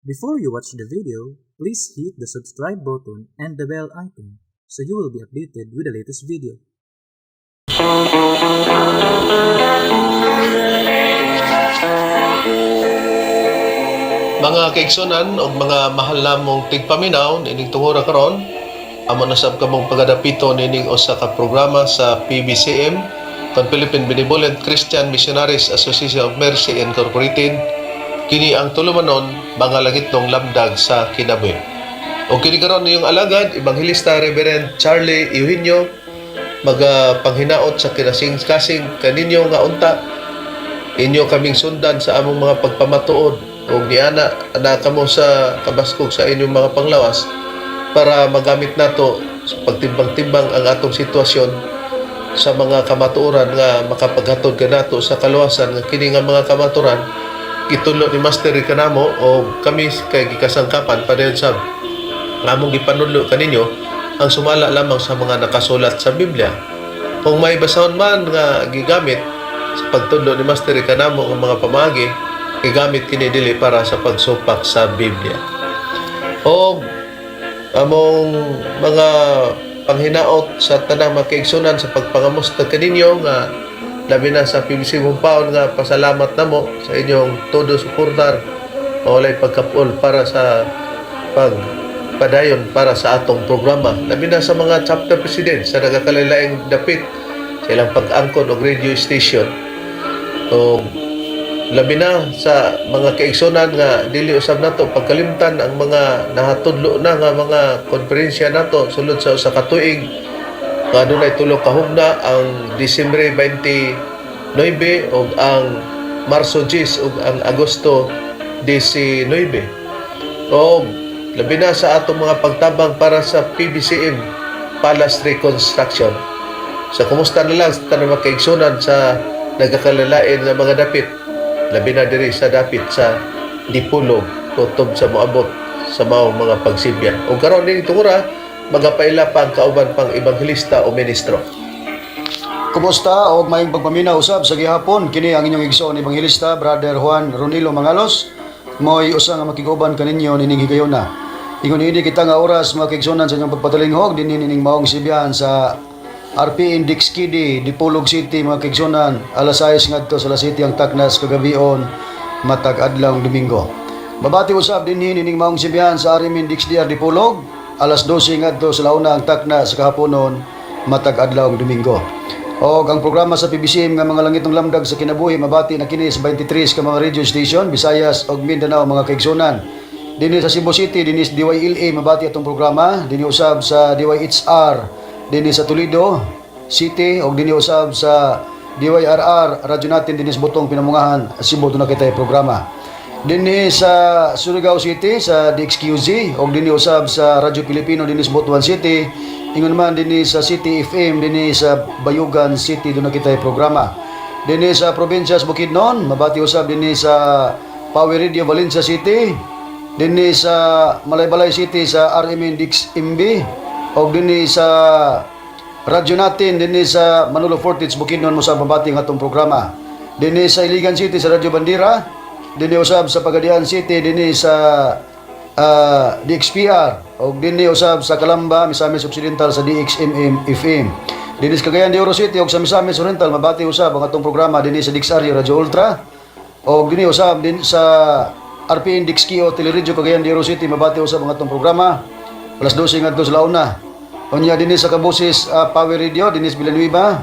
Before you watch the video, please hit the subscribe button and the bell icon so you will be updated with the latest video. Mga kaigsunan og mga mahal namong tigpaminaw nining tungura karon, amo na sab kamong pagadapito nining usa ka programa sa PBCM kon Philippine Benevolent Christian Missionaries Association of Mercy Incorporated. Kini ang tulumanon mga langitnong lamdag sa kinabuhi. Og kini karon iyong alagad, Ebanghelista Reverend Charlie Eugenio, magapanghinawot sa kinasing-kasing kaninyo nga unta inyo kaming sundan sa among mga pagpamatuod ug niana ana kamo sa kabaskog sa inyong mga panglawas para magamit nato sa pagtimbang-timbang ang atong sitwasyon sa mga kamatuoran nga makapaghatod kanato sa kaluwasan, nga kini nga mga kamatuoran gitudlo ni Master kanamo o kami kay gikasangkapan padayon sa among gipanudlo kaninyo ang sumala lamang sa mga nakasulat sa Biblia. Kung may basahon man nga gigamit sa pagtudlo ni Master kanamo ang mga pamaagi, gigamit kini dili para sa pagsupak sa Biblia. O among mga panghinaot sa tanang mga kaigsunan sa pagpangamusta kaninyo nga labi na sa PBC Humpaon nga pasalamat namo sa inyong todo suportar o walay pagkapul para sa pagpadayon para sa atong programa, labi na sa mga chapter president sa nagakalain-laing dapit sa ilang pag-angkon og radio station, o labi na sa mga kaigsunan nga dili usab nato pagkalimtan ang mga nahatudlo na nga mga konferensya nato sulod sa usa ka tuig nga adunay tulo ka hugna, ang Disyembre 29 ug ang Marso 10 ug ang Agosto 19, o labi na sa atong mga pagtabang para sa PBCM Palace Reconstruction. Sa kumusta na lang sa tanang mga kaigsunan sa nagakalain nga mga dapit, labi na diri sa dapit sa Dipolog, kutob sa moabot sa maong mga pagsibya. O karon nini tungura, magapaila pa ang kauban pang ebanghelista o ministro. Kumusta og maayong pagpaminaw usab sa gihapon. Kini ang inyong igsoon ebanghelista, Brother Juan Ronilo Mangalos, mo'y usa nga makiguban kaninyo nining higayona. Ingon ini kita nga oras, mga kaigsunan, sa inyong pagpatalinghog dinhi nining maong sibihan sa RPN DXKD, Dipolog City, mga kaigsunan, alas 6 ngadto sa alas 7 ang taknas kagabion matag adlaw Domingo. Mabati usab dinhi nining maong sibihan sa RMN DXDR Dipolog, alas 12 ngadto sa launa ang takna sa kahaponon matag adlaw Domingo. Og ang programa sa PBCM nga mga langitong lamdag sa kinabuhi mabati na kini sa 23 ka mga radio station, Visayas ug Mindanao, mga kaigsunan. Dinhi sa Cebu City, dinhi sa DYLA mabati atong programa, dinhi usab sa DYHR, dinhi sa Toledo City ug dinhi usab sa DYRR radyo natin dinhi sa Butong Pinamungahan, Cebu, duna kitay programa. Dinhi sa Surigao City sa DXQZ ug dinhi usab sa Radyo Pilipino dinhi sa Butuan City. Ingon man dinhi sa City FM dinhi sa Bayugan City, duna kitay programa. Dinhi sa probinsya sa Bukidnon, mabati usab dinhi sa Power Radio Valencia City, dinhi sa Malaybalay City sa RMN DXMB ug dinhi sa radyo natin dinhi sa Manolo Fortich Bukidnon mo sa mabati ang atong programa. Dinhi sa Iligan City sa Radyo Bandira, dinhi usab sa Pagadian City dinhi sa DXPR ug dinhi usab sa Calamba, Misamis Occidental sa DXMM FM. Dinhi sa Cagayan de Oro City ug sa Misamis Oriental mabati usab ang atong programa dinhi sa DXRU Radyo Ultra ug dinhi usab din sa RPN DXKO Teleradyo Cagayan de Oro City mabati usab ang atong programa alas 12 ngadto sa launa. Unya dinhi sa Kabusis Power Radio dinhi sa Villanueva,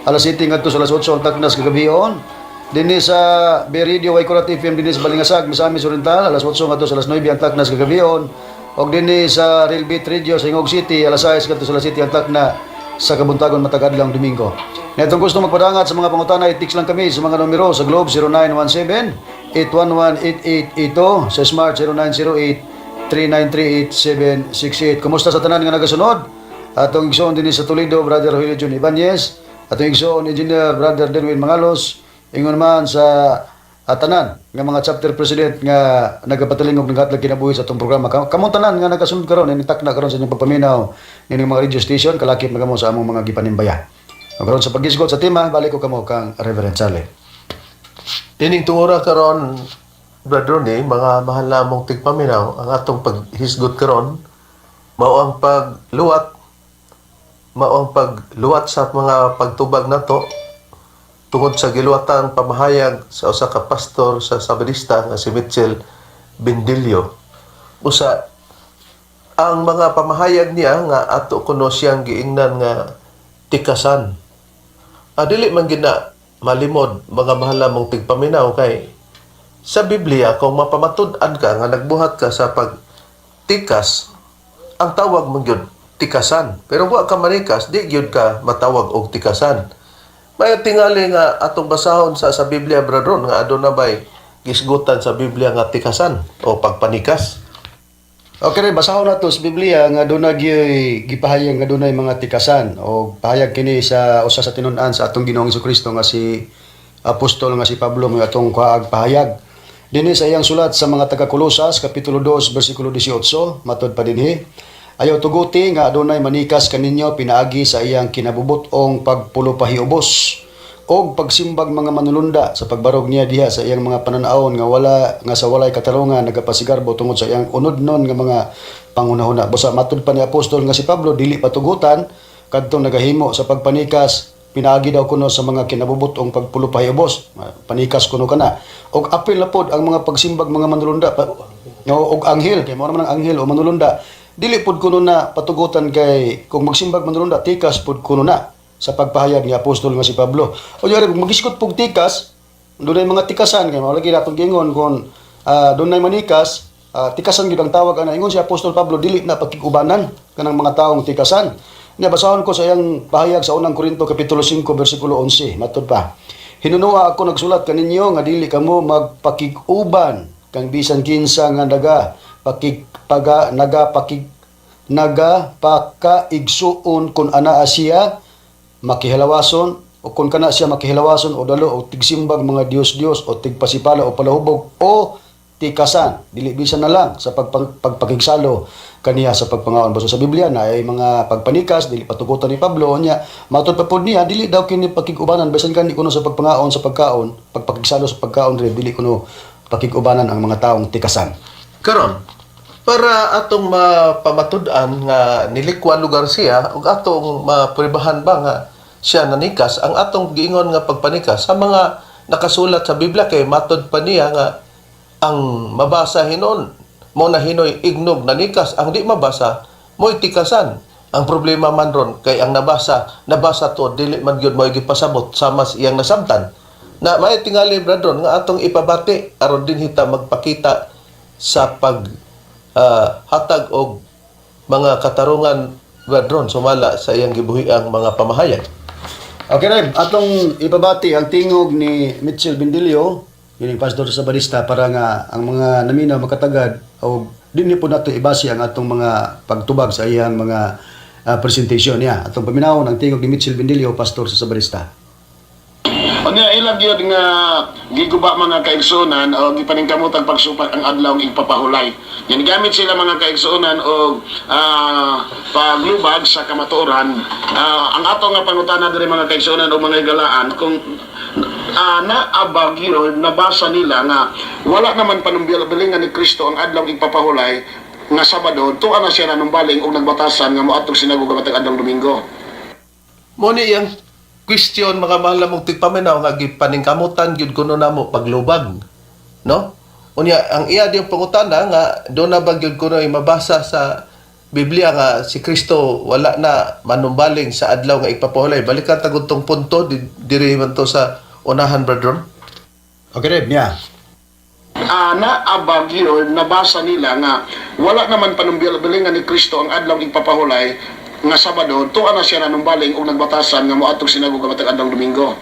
alas 7 ngadto sa alas 8 ang taknas kagabion. Dinhi sa B Radio Waikurat FM dinhi sa Balingasag, Misamis Oriental, alas 8 ngadto sa alas 9 ang taknas kagabion. Og dinhi sa Real Beat Radio sa Gingoog City, alas 6 ngadto sa alas 7 ang takna sa kabuntagon matag adlaw Domingo. Netong gusto magpadangat sa mga pangutana, i-text lang kami sa mga numero sa Globe 0917 811 8882, sa Smart 0908 3938768. Kumusta sa tanan nga nagasunod? Atong igsoon dinhi sa Toledo, Brother Julio John Ibanez, atong igsoon Engineer Brother Derwin Mangalos, ingon man sa tanan nga mga chapter president nga nagapatalingog naghatlag kinabuhi sa atong programa. Kamong tanan nga nagasunod karon ini takna karon sa inyong pagpaminaw nining mga radio station, kalakip na kamo sa among mga gipanimbaya. Ug karon sa paghisgot sa tema, balik ko kamo kang Reverend Charlie. Dining tungura karon Brother Ronnie, mga mahal na among tigpaminaw, ang atong paghisgot karon mao ang pagluwat sa mga pagtubag nato tungod sa giluwatang pamahayag sa usa ka pastor sa Sabadista nga si Mitchell Bendillo. Usa ang mga pamahayag niya nga ato kuno siyang giingnan nga tikasan. Dili man gina malimod, mga mahal mong tigpaminaw, kay sa Biblia, kung mapamatud-an ka nga nagbuhat ka sa pagtikas, ang tawag man gyud tikasan. Pero wa ka manikas, di gyud ka matawag og tikasan. May tingali nga atong basahon sa Biblia, brethren, nga aduna bay gisgutan sa Biblia nga tikasan o pagpanikas? Okay rin, basahon nato sa Biblia nga doon gyoy gipahayag nga dunay mga tikasan o pahayag kini sa usa sa tinun-an sa atong Ginoong Kristo nga si apostol nga si Pablo mo atong kaag pahayag. Dinhi sa iyang sulat sa mga taga-Kolosas kapitulo 2 bersikulo 18, matod pa dinhi: "Ayaw tuguti nga adunay manikas kaninyo pinaagi sa iyang kinabubut-ong pagpulopahiubos og pagsimbag mga manulunda sa pagbarog niya diha sa iyang mga pananawon nga wala nga sa walay katarungan nagapasigarbo tungod sa iyang unodnon nga mga panghunahuna." Busa matud pa ni apostol nga si Pablo, dili patugutan kadtong nagahimo sa pagpanikas pinaagi daw kuno sa mga kinabubut-ong pagpulopahiubos. Panikas kuno kana og apil na pod ang mga pagsimbag mga manulunda pa, o, og anghel, kay mao naman ang anghel o manulunda, dili pod kuno na patugutan, kay kung magsimbag manulunda, tikas pod kuno na sa pagpahayag ni apostol nga si Pablo. O yari, kung magisgot pug tikas, dunay mga tikasan, kay mao lagi natong giingon kung dunay manikas, tikasan gyud ang tawag ana. Ingon si apostol Pablo, dili na pakig-ubanan kanang mga taong tikasan. Nya basahon ko sa iyang pahayag sa Unang Korinto kapitulo 5 bersikulo 11, matud pa: "Hinunua ako nagsulat kaninyo nga dili kamo magpakig-uban kang bisan kinsa nga naga pakig paga naga pakig naga pakaigsuon kun anaa siya makihilawason o kung kana siya makihilawason o dalo o tigsimbag mga Diyos-Diyos o tigpasipala o palahubog o tikasan, dili bisan na lang sa pagpakigsalo kaniya sa pagpangaon." Basta sa Biblia na ay mga pagpanikas, dili patugutan ni Pablo. Nya matud pa pod niya, dili daw kini pakig-ubanan bisan kani kuno sa pagpangaon sa pagkaon, pagpakigsalo sa pagkaon dili dili kuno pakig-ubanan ang mga taong tikasan. Karon, para atong mapamatud-an nga nilikwan lugar siya ug atong mapruebahan ba nga siya nanikas, ang atong giingon nga pagpanikas sa mga nakasulat sa Biblia, kay matod pa niya nga ang mabasa hinon mo na hinoy ignog nanikas, ang di mabasa mo'y tikasan. Ang problema man ron kay ang nabasa, nabasa to, dili man gyud mo'y gipasabot sama sa iyang nasabtan. Na may tingali, brethren, nga atong ipabati aron din hita magpakita sa pag hatag og mga katarungan, brethren, sumala sa iyang gibuhiang mga pamahayag. Okay, Reb, atong ipabati ang tingog ni Mitchell Bendillo, yun yung pastor sa Barista, para nga ang mga naminaw makatagad o dinhi po nato ibase ang atong mga pagtubag sa iyang mga presentation niya. Atong paminawon ang tingog ni Mitchell Bendillo, pastor sa Sabarista. Unya ilang gyud nga giguba, mga kaigsuonan, o gipaningkamotang pagsupak ang adlaw ng igpapahulay. Yan gamit sila, mga kaigsuonan, og paglubag sa kamatuoran. Ang ato nga pangutana diri, mga kaigsuonan o mga higalaan, kung naabag yun, nabasa nila nga wala naman panumbalingan ni Kristo ang adlaw igpapahulay nga Sabado, tuwa na siya nanumbaling og nagbatasan nga moadtong sinagoga matag adlaw Domingo. Mo ni iyang question, mga mahal na mong tigpaminaw, nga gipaningkamutan gyud kuno namo paglubag, no? Unya ang iya diyang pangutana nga do na ba gyud kuno mabasa sa Biblia nga si Kristo wala na manumbaling sa adlaw nga igpapahulay. Balikan ta tong punto diri man to sa unahan, brethren. Okay, Reb, niya. Naabag yun, nabasa nila nga wala naman panumbalingan ni Kristo ang adlaw igpapahulay nga Sabado, tuwa na siya nanumbaling og nagbatasan nga moadtong sinagoga matag adlaw Domingo.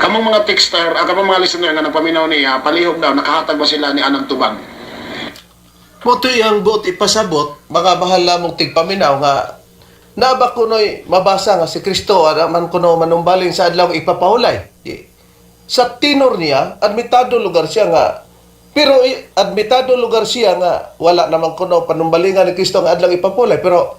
Kamong mga texter, kamong mga listener nga nagpaminaw niya, palihog daw, nakahatag ba sila ni anang tubag? Mo to iyang buot ipasabot, mga mahal lamong tigpaminaw, nga naba kuno'y mabasa nga si Kristo ara man kuno manumbaling sa adlaw ipapahulay. Sa tenor niya, admitado lugar siya nga pero admitado lugar siya nga wala naman kuno panumbalingan ni Kristo ang adlaw ipapahulay, pero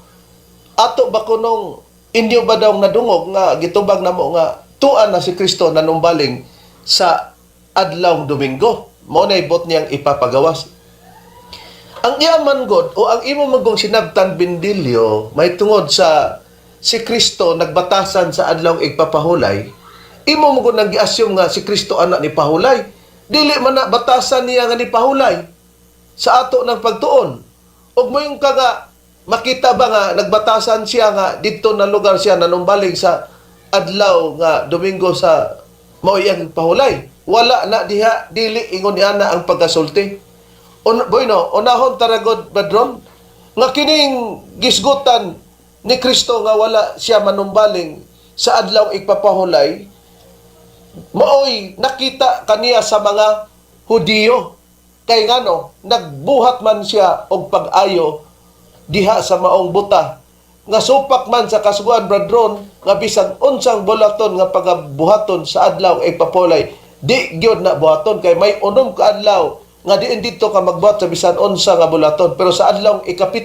ato ba kunong inyo ba daw nadungog nga gitubag namo nga tuan na si Kristo nanumbaling sa adlaw Domingo? Mao na buot niyang ipapagawas. Ang iya man god o ang imo magong sinabtan, Bindilyo, may tungod sa si Kristo nagbatasan sa adlaw igpapahulay, imo mo gud nang gi-assume nga si Kristo anak ni pahulay. Dili man na batasan niya nga ni pahulay sa ato ng pagtuon. Ug moingon ka nga makita ba nga nagbatasan siya nga didto na lugar siya nanumbaling sa adlaw nga Domingo sa mao iyang pahulay. Wala na diha, dili ingon niya na ang pagkasulti. Bueno, unahon taragod, Badron, nga kining gisgutan ni Kristo nga wala siya manumbaling sa adlaw igpapahulay, maoy nakita kaniya sa mga Hudiyo. Kay ngano, nagbuhat man siya og pag-ayo diha sa maong buta. Nga supak man sa kasuguan, Bradron, nga bisan unsang bulaton nga pagabuhaton sa adlaw igpapahulay, di gyud na buhaton kay may 6 ka adlaw nga diin didto ka magbuhat sa bisan unsa nga bulaton. Pero sa adlaw 7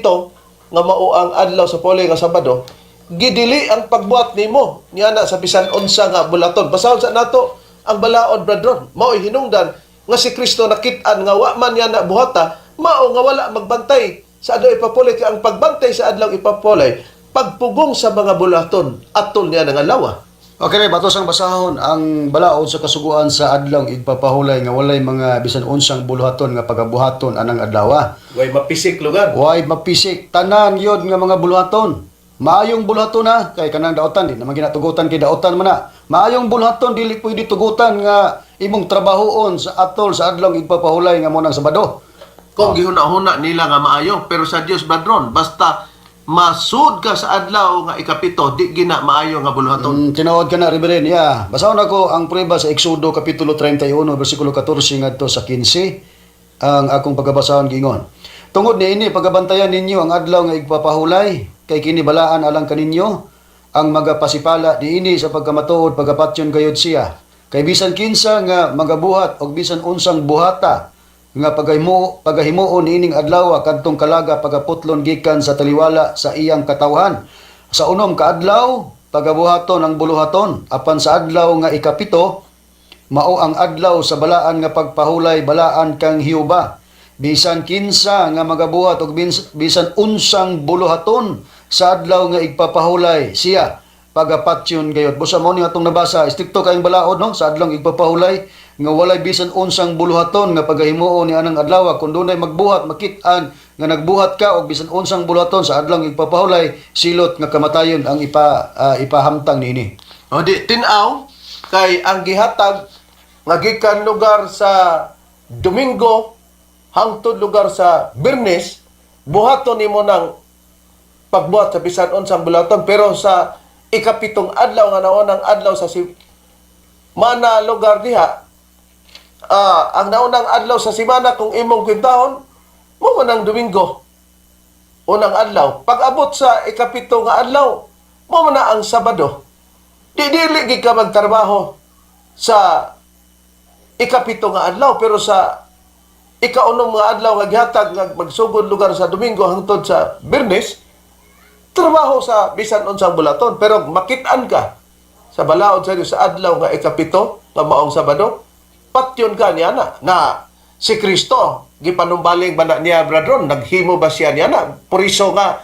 nga mao ang adlaw sa pulay nga Sabado, gidili ang pagbuhat nimo niya na sa bisan unsa nga bulaton. Basahon sa nato ang balaod, Bradron. Mao'y hinungdan nga si Kristo nakit-an nga wa man niya na buhata, mao nga wala magbantay sa adlaw ipapulay, kay ang pagbantay sa adlaw ipapulay, pagpugong sa mga bulaton atol niya nga adlaw. Okay, Reb, ato sang basahon ang balaod sa kasuguan sa adlaw igpapahulay nga walay mga bisan unsang buluhaton nga pagabuhaton anang adlaw. Way mapisik lugar. Way mapisik tanan yod nga mga buluhaton. Maayong buluhaton na kay kanang daotan di naman ginatugutan kay daotan man na. Maayong buluhaton dili pwede tugutan nga imong trabahoon sa atol sa adlaw igpapahulay nga mo nang Sabado. Kung gihuna-huna nila nga maayo, pero sa Dios, Bradron, basta masud ka sa adlaw nga 7, di gina maayo nga buluhaton. Tinuod ka na, Reverend. Yeah. Basahon ako ang prueba sa Exodo Kapitulo 31, versikulo 14 ngadto sa 15. Ang akong pagkabasahon gingon: "Tungod niini pagabantayan ninyo ang adlaw nga igpapahulay, kay kini balaan alang kaninyo. Ang magapasipala niini sa pagkamatuod pagapatyon gayud siya. Kay bisan kinsa nga magabuhat og bisan unsang buhata nga pagahimuon niining adlaw, kadtong kalaga pagaputlon gikan sa taliwala sa iyang katawhan. Sa 6 ka adlaw pagabuhaton ang buluhaton, apan sa adlaw nga 7 mao ang adlaw sa balaan nga pagpahulay, balaan kang Jehova. Bisan kinsa nga magabuhat og bisan unsang buluhaton sa adlaw nga igpapahulay, siya pagapatyon gayud." Busa mo ni atong nabasa, istrikto kayong balaod, no, sa adlaw igpapahulay nga walay bisan unsang buluhaton nga pagahimuon ni anang adlaw. Kung dunay magbuhat, makit-an nga nagbuhat ka og bisan unsang buluhaton sa adlaw igpapahulay, silot nga kamatayon ang ipahamtang niini. O di tin-aw kay ang gihatag nga gikan lugar sa Domingo hangtod lugar sa Biyernes, buhaton nimo ng pagbuhat sa bisan unsang buluhaton, pero sa 7 adlaw nga naunang adlaw sa si mana lugar diha, ang naunang adlaw sa simana kung imong kwentahon mo man ang Domingo unang adlaw. Pag abot sa 7 nga adlaw, mo man na ang Sabado. Di dili gid ka magtrabaho sa 7 nga adlaw, pero sa 6 nga adlaw nga gihatag nga magsugod lugar sa Domingo hangtod sa Biyernes, trabaho sa bisan unsang bulaton. Pero makit-an ka sa balaod sa Dios sa adlaw nga 7 nga maong Sabado, patyon ka niya na na si Kristo gipanumbaling ba na niya, Bradron? Naghimo ba siya niya na? Puriso nga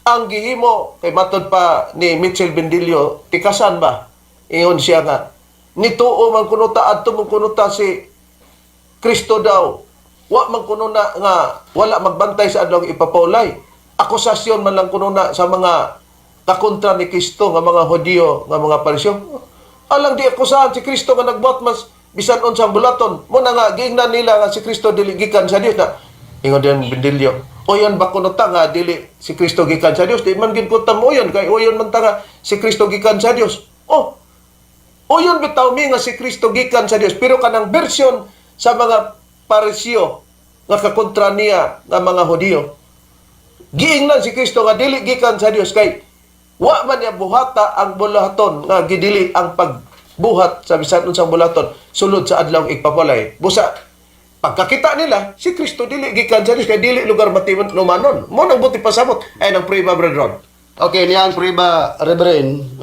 ang gihimo kay matod pa ni Mitchell Bendillo, tikasan ba ingon siya nga nituo man kuno ta, adto man kuno ta si Kristo daw wa man kuno na nga wala magbantay sa adlaw ipapahulay. Akusasyon man lang kuno na sa mga kakontra ni Kristo nga mga Hudiyo, nga mga Pariseo. Alang di akusahan si Kristo nga nagbuhat mas bisan unsang bulaton mo na nga giingnan nila nga si Kristo dili gikan sa Dios na. Ingon din Bendilyo, "Uyon ba kuno ta nga dili si Kristo gikan sa Dios? Di man gid ko ta mo uyon kay uyon man ta nga si Kristo gikan sa Dios." Oh, uyon bitaw mi nga si Kristo gikan sa Dios, pero kanang version sa mga Pariseo nga kakontra niya nga mga Hudiyo, giingnan si Kristo nga dili gikan sa Dios kay wa man niya buhata ang bulahaton nga gidili ang pagbuhat sa bisan unsang bulaton sulod sa adlaw igpapalay. Busa pagkakita nila si Kristo dili gikan sa Dios kay dili lugar matinumanon mo nang buti pasabot ay nang prueba, Brethren. Okay, niya ang prueba, Reverend,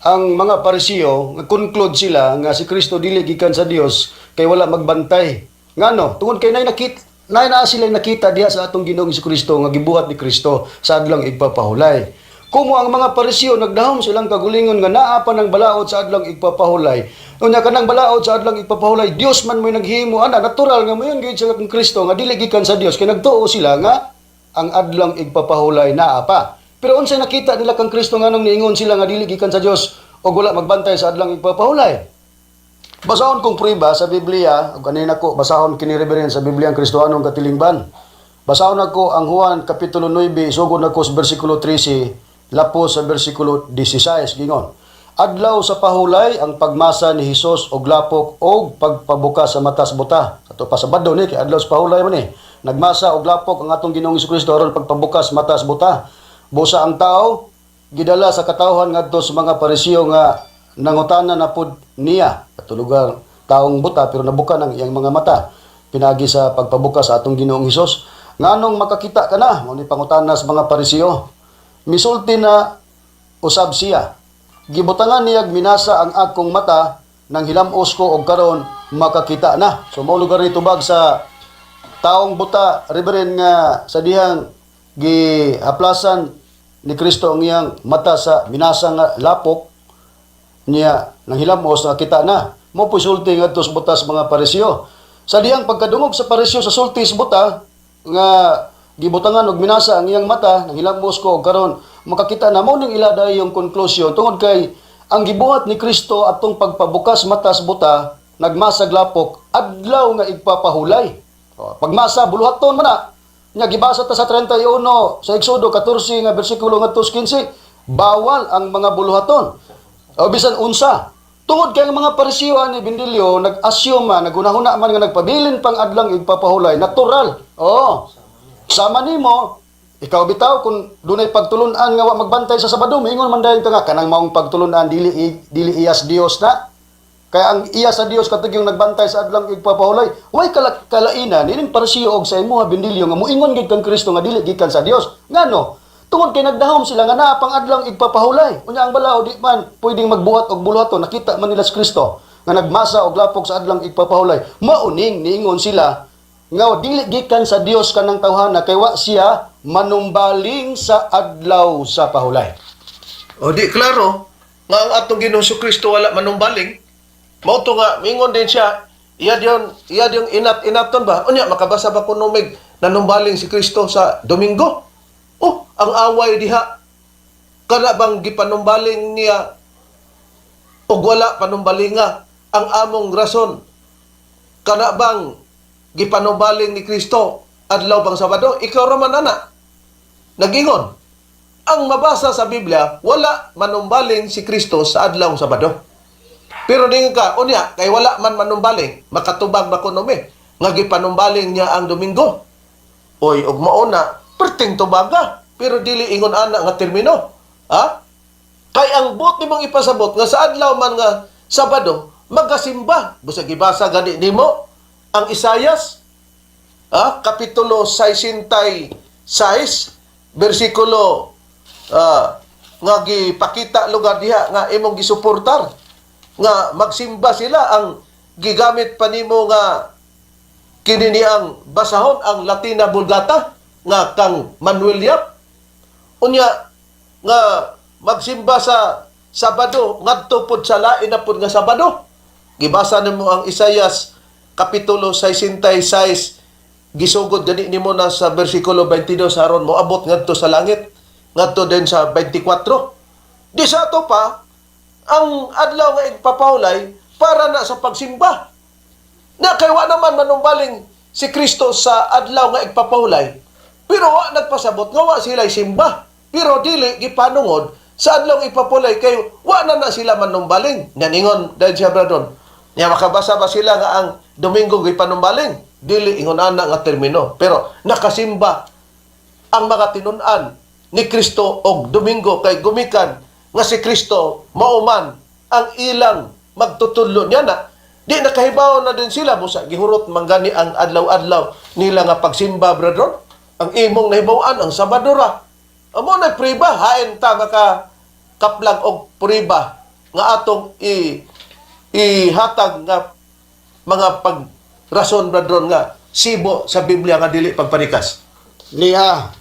ang mga Pariseo, conclude sila nga si Kristo dili gikan sa Dios kay wala magbantay. Ngano, tungod kay nay nakita nay naa sila nakita diha sa atong Ginoong Kristo nga gibuhat ni Kristo sa adlong igpapahulay. Kumo ang mga Pariseo nagdahom silang kagulingon nga naa pa ng balaod sa adlong igpapahulay. Unya kanang balaod sa adlong igpapahulay, Dios man mo'y naghimo ana, natural nga moingon gyud sila kang Kristo nga dili gikan sa Dios kay nagtuo sila nga ang adlong igpapahulay naa pa. Pero unsay nakita nila kang Kristo nganong niingon sila nga dili gikan sa Dios og wala magbantay sa adlong igpapahulay? Basahon kong prueba sa Biblia, ug kanina ko basahon kini, Reverend, sa Biblia ang Kristohanong Katilingban. Basahon nako ang Juan kapitulo 9, isugod nako sa bersikulo 13, lapos sa bersikulo 16 gingon. Adlaw sa pahulay ang pagmasa ni Hesus og lapok og pagpabuka sa mata sa buta. Ato pa Sabado ni kay adlaw sa pahulay man ni. Nagmasa og lapok ang atong Ginoong Kristo aron pagpabukas mata sa buta. Busa ang tao gidala sa katawhan ngadto sa mga Pariseo nga nangutana na pud niya ato lugar taong buta, pero nabuka ng iyang mga mata pinagi sa pagpabuka sa atong Ginoong Hesus. Nganong makakita ka na? Mao ni pangutana sa mga Pariseo. Misulti na usab siya, gibutangan niyag minasa ang akong mata, nang hilamos ko og karon makakita na. So mao lugar ni tubag sa taong buta, Reverend, nga sa dihang gihaplasan ni Kristo ang iyang mata sa minasa nga lapok niya, nang hilamos nakita na. Mo po'y sulti ngadto sa buta sa mga Pariseo. Sa dihang pagkadungog sa Pariseo sa sulti sa buta nga gibutangan og minasa ang iyang mata, nang hilamos ko og karon makakita na, mo ning ila yung conclusion tungod kay ang gibuhat ni Kristo atong pagpabukas mata sa buta, nagmasag lapok adlaw nga igpapahulay. O, pagmasa buluhaton man na. Nya gibasa ta sa 31 sa Exodo 14 nga bersikulo ngadto sa 15, bawal ang mga buluhaton o bisan unsa. Tungod kay ang mga Pariseo ani, Bindilyo, nag-assume man, nagunahuna man nga nagpabilin pang adlang igpapahulay, natural. Oo. Sama nimo, ikaw bitaw kung dunay pagtulunan nga wa magbantay sa Sabado, moingon man dayon ka nga kanang maong pagtulunan dili iyas Dios na. Kaya ang iya sa Dios katong yung nagbantay sa adlang igpapahulay. Way kalainan ining Pariseo og sa imuha, Bindilyo, nga moingon gid kang Kristo nga dili gikan sa Dios. Ngano? Tungod kay nagdahom sila nga naa pang adlang igpapahulay. Unya ang balaod di man pwedeng magbuhat og buluhaton, nakita man nila si Kristo nga nagmasa og lapok sa adlang igpapahulay. Mauning niingon sila nga dili gikan sa Dios kanang tawhana kay wa siya manumbaling sa adlaw sa pahulay. O di klaro nga ang atong Ginoong Kristo wala manumbaling. Mao to nga mingon din siya, iya diyon inat-inaton ba? Unya makabasa ba kuno mig nanumbaling si Kristo sa Domingo? Oh, ang away diha. Kana bang gipanumbaling niya og wala panumbalinga ang among rason? Kana bang gipanumbaling ni Kristo adlaw bang Sabado? Ikaw ra man ana. Nagingon ang mabasa sa Biblia, wala manumbaling si Kristo sa adlaw Sabado. Pero dingon ka, unya, kay wala man manumbaling, makatubag ba kuno mi nga gipanumbaling niya ang Domingo? Oy, og mauna, perting tubaga. Pero dili ingon ana nga termino. Ha? Kay ang buot nimong ipasabot nga sa adlaw man nga Sabado, magasimba. Busa gibasa gani nimo ang Isayas, ah, kapitulo 66, bersikulo nga gipakita lugar diha nga imong gisuportar nga magsimba sila. Ang gigamit pa nimo nga kini ni ang basahon ang Latina Vulgata nga kang Manuel Yap. Unya nga magsimba sa Sabado ngadto pod sa lain na pod nga Sabado. Gibasa nimo ang Isayas kapitulo 66, gisugod gani nimo na sa bersikulo 22 aron moabot ngadto sa langit ngadto din sa 24. Di sa ato pa ang adlaw nga igpapahulay para na sa pagsimba na kay wa naman manumbaling si Kristo sa adlaw nga igpapahulay, pero wa nagpasabot nga wa sila simba. Pero dili gipanungod sa adlaw nga igpapahulay kay wa na na sila manumbaling. Naningon dahil siya bradon nya makabasa ba sila nga ang Domingo gipanumbaling? Dili ingon ana nga termino, pero nakasimba ang mga tinun-an ni Kristo og Domingo kay gumikan nga si Kristo mauman ang ilang magtutudlo niya na di nakahibaw na din sila busa gihurot man gani ang adlaw-adlaw nila nga pagsimba, brethren. Ang imong nahibaw-an ang Sabado ra. Amo na priba hain ta maka kaplag og priba nga atong ihatag nga mga pag rason, Bradron, nga sibo sa Biblia nga dili pagpanikas? Niya,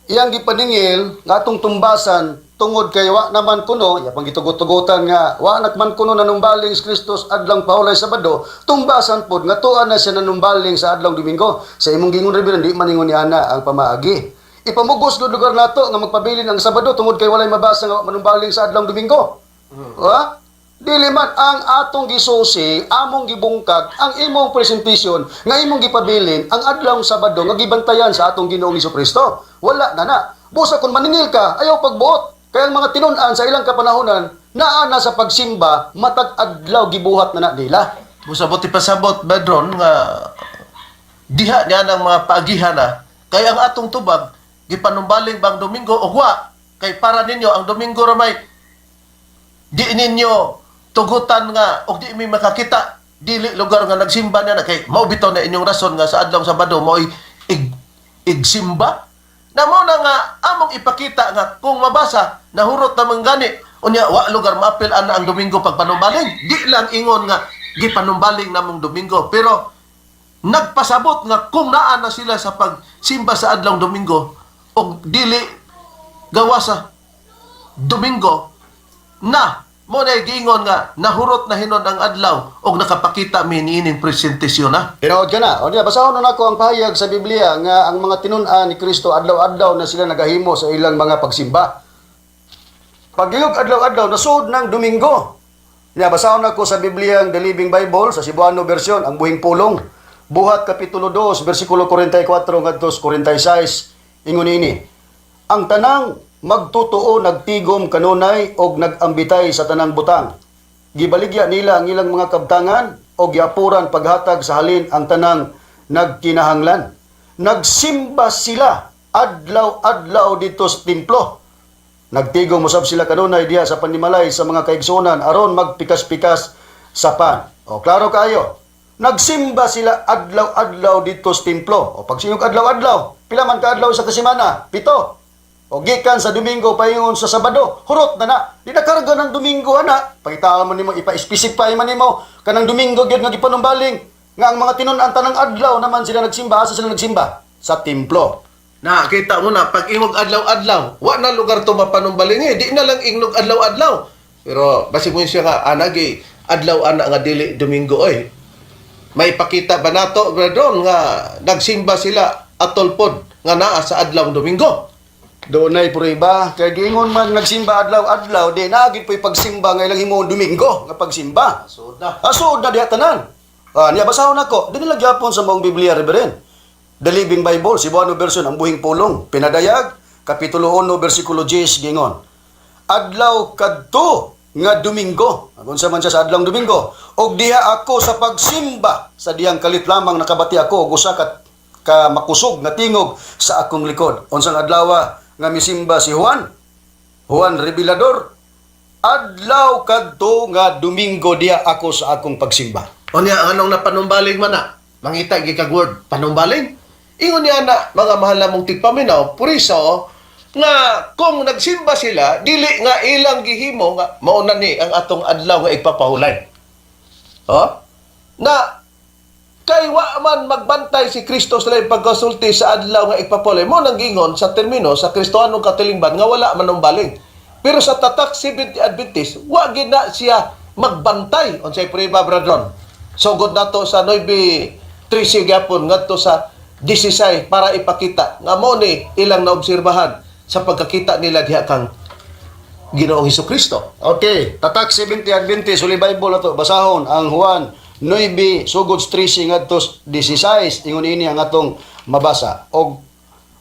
iyang gipaningil nga atong tumbasan tungod kay wa naman kuno, iya pang gitugot-tugotan nga wa man kuno nanumbaling si Kristos adlang pahulay Sabado, tumbasan pod nga tuan na siya nanumbaling sa adlong Domingo. Sa imong gingon, Reverend, di man ingon ni ana ang pamaagi. Ipamugos gud lugar nato nga magpabilin ang Sabado tungod kay walay mabasa nga wa manumbaling sa adlong Domingo. Ha? Dili man ang atong gisusi, among gibungkag, ang imong presentation nga imong gipabilin ang adlong Sabado nga gibantayan sa atong Ginoong Kristo. Wala na na. Busa kung maningil ka, ayaw pagbuot. Kaya ang mga tinun-an sa ilang kapanahonan, naa na sa pagsimba, matag adlaw gibuhat na na nila. Musabot ipasabot, Bradron, nga diha niya ng mga paagihan na kay ang atong tubag gipanumbaling bang Domingo o wa kay para ninyo ang Domingo ramay di ninyo tugutan nga og di mi makakita dili lugar nga nagsimba niya na kay mao bitaw na inyong rason nga sa adlaw Sabado mo'y igsimba na mo na nga among ipakita nga kung mabasa nahurot na gani unya wa lugar maapil ana ang Domingo pagpanumbaling. Di lang ingon nga gipanumbaling namong Domingo, pero nagpasabot nga kung naa na sila sa pagsimba sa adlaw Domingo og dili gawa sa Domingo na mo na giingon nga nahurot na hinon ang adlaw og nakapakita mi niining presentasyon na. Tinuod ka na. O niya, basahon na nako ang pahayag sa Biblia nga ang mga tinun-an ni Kristo adlaw-adlaw na sila nagahimo sa ilang mga pagsimba. Pagyug adlaw-adlaw, nasuod ng Domingo. Niya, basahon nako sa Biblia ang The Living Bible, sa Cebuano version, ang buhing pulong. Buhat Kapitulo 2, versikulo 44 ngadto 46. Ingon ini. Ang tanang magtotoo nagtigom kanunay og nagambitay sa tanang butang. Gibaligya nila ang ilang mga kabtangan og giapuran paghatag sa halin ang tanang nagkinahanglan. Nagsimba sila adlaw-adlaw dito sa templo. Nagtigom usab sila kanunay diha sa panimalay sa mga kaigsuonan aron magpikas-pikas sa pan. O klaro kayo. Nagsimba sila adlaw-adlaw dito sa templo. O pagsingog adlaw-adlaw, pila man ka adlaw sa kasimana? 7. O gikan sa Domingo paingon sa Sabado, hurot na na. Di na karga ng Domingo ana. Pangitaan mo nimo, ipa-specify man nimo kanang Domingo gyud nga gipanumbaling nga ang mga tinun-an tanang adlaw naman sila nagsimba, asa sila nagsimba? Sa templo. Na kita mo na pag ingog adlaw-adlaw, wa na lugar to mapanumbaling eh, di na lang ingog adlaw-adlaw. Pero basig mo siya nga anagi adlaw ana nga dili Domingo oy. May pakita ba nato, Bradron, nga nagsimba sila atol pod nga naa sa adlaw Domingo? Doon ay prueba, kay giingon man nagsimba adlaw-adlaw, di na gid po'y pagsimba nga ilang himuon Domingo nga pagsimba. So na. Asuod na diha tanan. Ah, niya basahon ako. Dinhi lang gyapon sa maong Biblia, Reverend. The Living Bible, Cebuano version, ang buhing pulong. Pinadayag, Kapitulo 1, versikulo 10, gingon. Adlaw kadto nga Domingo. Agon sa man siya sa adlawng Domingo. Og diha ako sa pagsimba sa dihang kalit lamang nakabati ako og usa ka, ka makusog nga tingog sa akong likod. Unsang adlaw nga misimba si Juan? Juan Revelador. Adlaw kadto nga Domingo diha ako sa akong pagsimba. Unya anong napanumbaling man na? Mangita gikag word panumbaling. Ingon niya na mga mahal namong tigpaminaw, puriso nga kung nagsimba sila dili nga ilang gihimo nga mao na ni ang atong adlaw nga igpapahulay. Oh? Na kay wa man magbantay si Kristo sa laing pagkasulti sa adlaw nga igpapahulay mo nang gingon sa termino sa Kristohanong katilingban nga wala manumbaling. Pero sa tatak Seventh Adventist, wa gid na siya magbantay unsay prueba, Bradron? Sugod nato sa 9:13 gyapon ngadto sa 16 para ipakita nga mo ni ilang naobserbahan sa pagkakita nila diha kang Ginoong Hesukristo. Okay, tatak 70 Adventist Holy Bible ato basahon ang Juan 9 sugod 13 ngadto 16. Ingon ini ang atong mabasa. Og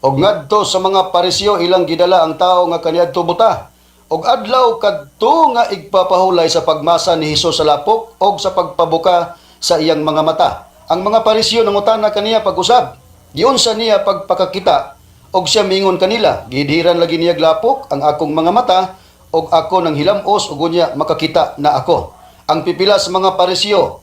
ngadto sa mga Pariseo ilang gidala ang tawo nga kaniadto buta. Og adlaw kadto nga igpapahulay sa pagmasa ni Hesus sa lapok og sa pagpabuka sa iyang mga mata. Ang mga Pariseo nangutana kaniya pag-usab. Giunsa niya pagpakakita og siya mingon kanila, gidhiran lagi niya lapok ang akong mga mata og ako nang hilamos ug unya makakita na ako. Ang pipila sa mga Pariseo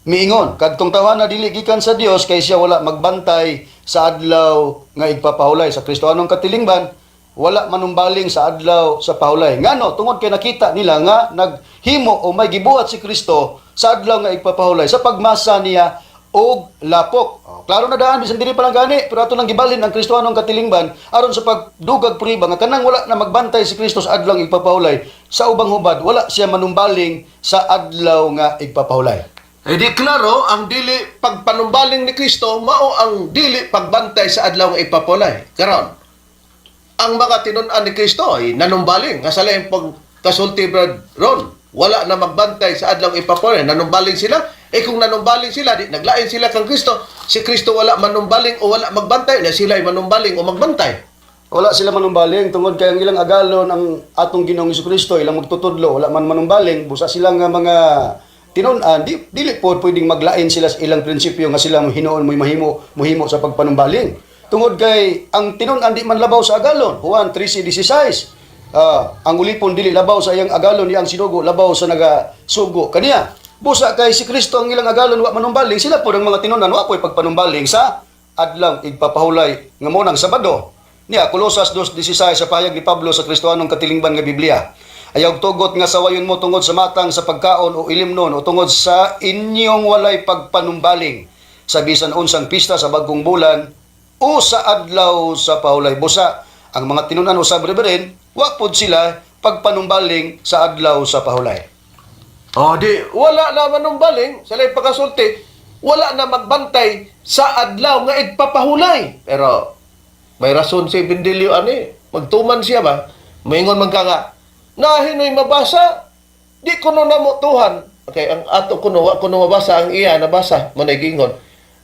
miingon, kadtong tawhana dili gikan sa Dios kay siya wala magbantay sa adlaw nga igpapahulay. Sa Kristohanong katilingban, wala manumbaling sa adlaw sa pahulay. Ngano? Tungod kay nakita nila nga naghimo o may gibuhat si Kristo sa adlaw nga igpapahulay sa pagmasa niya og lapok. Oh, klaro na daan bisan dili pa lang gani, pero ato lang gibalhin ang Kristohanong katilingban aron sa pagdugag prueba nga kanang wala na magbantay si Kristo sa adlaw igpapahulay sa ubang hubad, wala siya manumbaling sa adlaw nga igpapahulay. Eh di klaro, ang dili pagpanumbaling ni Kristo mao ang dili pagbantay sa adlaw nga ipapulay. Karon, ang mga tinun-an ni Kristo ay nanumbaling nga sa laing pagkasulti, Brad Ron, wala na magbantay sa adlaw nga ipapulay, nanumbaling sila. Eh kung nanumbaling sila, di naglain sila kang Kristo. Si Kristo wala manumbaling o wala magbantay, na sila ay manumbaling o magbantay. Wala sila manumbaling tungod kay ang ilang agalon ang atong Ginoong Kristo, ilang magtutudlo, wala man manumbaling. Busa sila nga mga tinun-an, di, dili po pwedeng maglain sila sa ilang prinsipyo nga sila hinuon mo'y mahimo mohimo sa pagpanumbaling. Tungod kay ang tinun-an di man labaw sa agalon. Juan 13:16. Ang ulipon dili labaw sa iyang agalon, iyang sinugo labaw sa nagasugo kaniya. Busa kay si Kristo ang ilang agalon wa manumbaling, sila po ang mga tinun-an wa po'y pagpanumbaling sa adlaw igpapahulay nga mo ng Sabado. Niya, Kolosas 2:16 sa pahayag ni Pablo sa Kristohanong katilingban nga Biblia. Ayaw tugot nga sawayon mo tungod sa matang sa pagkaon o ilimnon o tungod sa inyong walay pagpanumbaling sa bisan unsang pista sa bagong bulan o sa adlaw sa pahulay. Busa, ang mga tinunan usab, Reverend, wa pod sila pagpanumbaling sa adlaw sa pahulay. O di, wala na manumbaling sa laing pagkasulti, wala na magbantay sa adlaw nga igpapahulay. Pero may rason si Bendilio ani, magtuman siya ba? Maingon man ka nga, nahinoy mabasa, di kuno na mo tuhan. Okay, ang ato kuno, wa kuno mabasa, ang iya nabasa, mo gingon.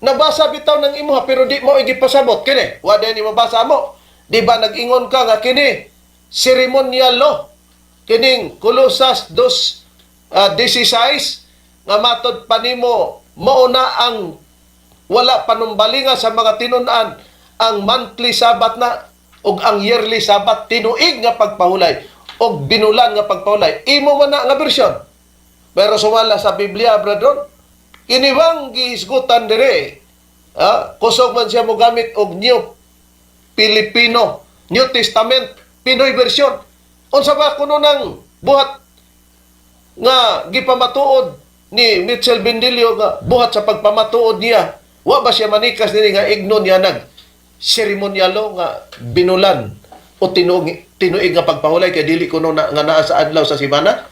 Nabasa bitaw ng imuha pero di mo igipasabot kini. Wa ni mabasa mo. Di ba nag-ingon ka nga kini seremonial law? Kining Kolosas 2 16 nga matod pa nimo mao na ang wala panumbalinga sa mga tinun-an ang monthly Sabbath na ug ang yearly Sabbath, tinuig nga pagpahulay ug binulan nga pagpahulay, imo man na nga bersyon. Pero sumala sa Biblia, brethren, kini bang gihisgutan dire, kusog man siya mo gamit og New Filipino New Testament Pinoy version. Unsa ba kuno nang buhat nga gipamatuod ni Mitchell Bendilio nga buhat sa pagpamatuod niya, wa ba siya manikas nini nga ignon niya nag seremonyalo nga binulan o tinuig, tinuig nga pagpahulay kay dili kuno na, nga naa sa adlaw sa simana?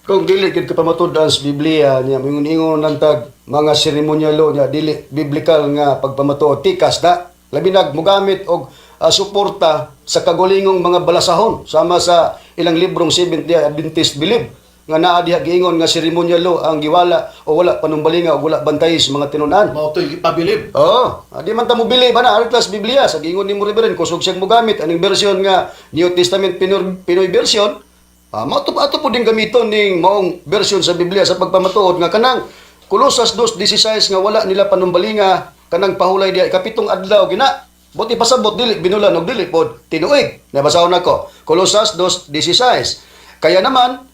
Kung dili gid ka pamatud-an sa Biblia niya, mingon-ingon lang tag mga seremonyalo niya, dili biblical nga pagpamatuod, tikas na. Labi nag mogamit og suporta sa kagulingong mga balasahon sama sa ilang librong Seventh Day Adventist Belief nga naa diha giingon nga seremonyalo ang giwala o wala panumbalinga o wala bantay sa mga tinun-an. Mao to'y gipabilib. Oo, di man ta mo bili ba na atlas Biblia sa giingon nimo, Reverend, kusog siyang mogamit aning version nga New Testament Pinoy, Pinoy version. Mao to ato po din gamiton ning maong version sa Biblia sa pagpamatuod nga kanang Kolosas 2:16 nga wala nila panumbalinga kanang pahulay diha ikapitong adlaw gina. Buti pasabot dili binulan og dili pod tinuig. Nabasahon nako. Kolosas 2:16. Kaya naman,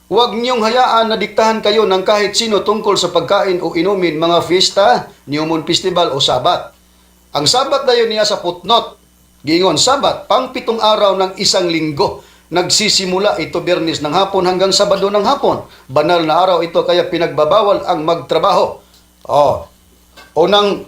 huwag niyong hayaan na diktahan kayo ng kahit sino tungkol sa pagkain o inumin, mga fiesta, New Moon Festival o Sabat. Ang Sabat dayon niya sa footnote. Giingon, Sabat, pang 7 araw ng isang linggo. Nagsisimula ito Biyernes ng hapon hanggang Sabado ng hapon. Banal na araw ito kaya pinagbabawal ang magtrabaho. Oh. Unang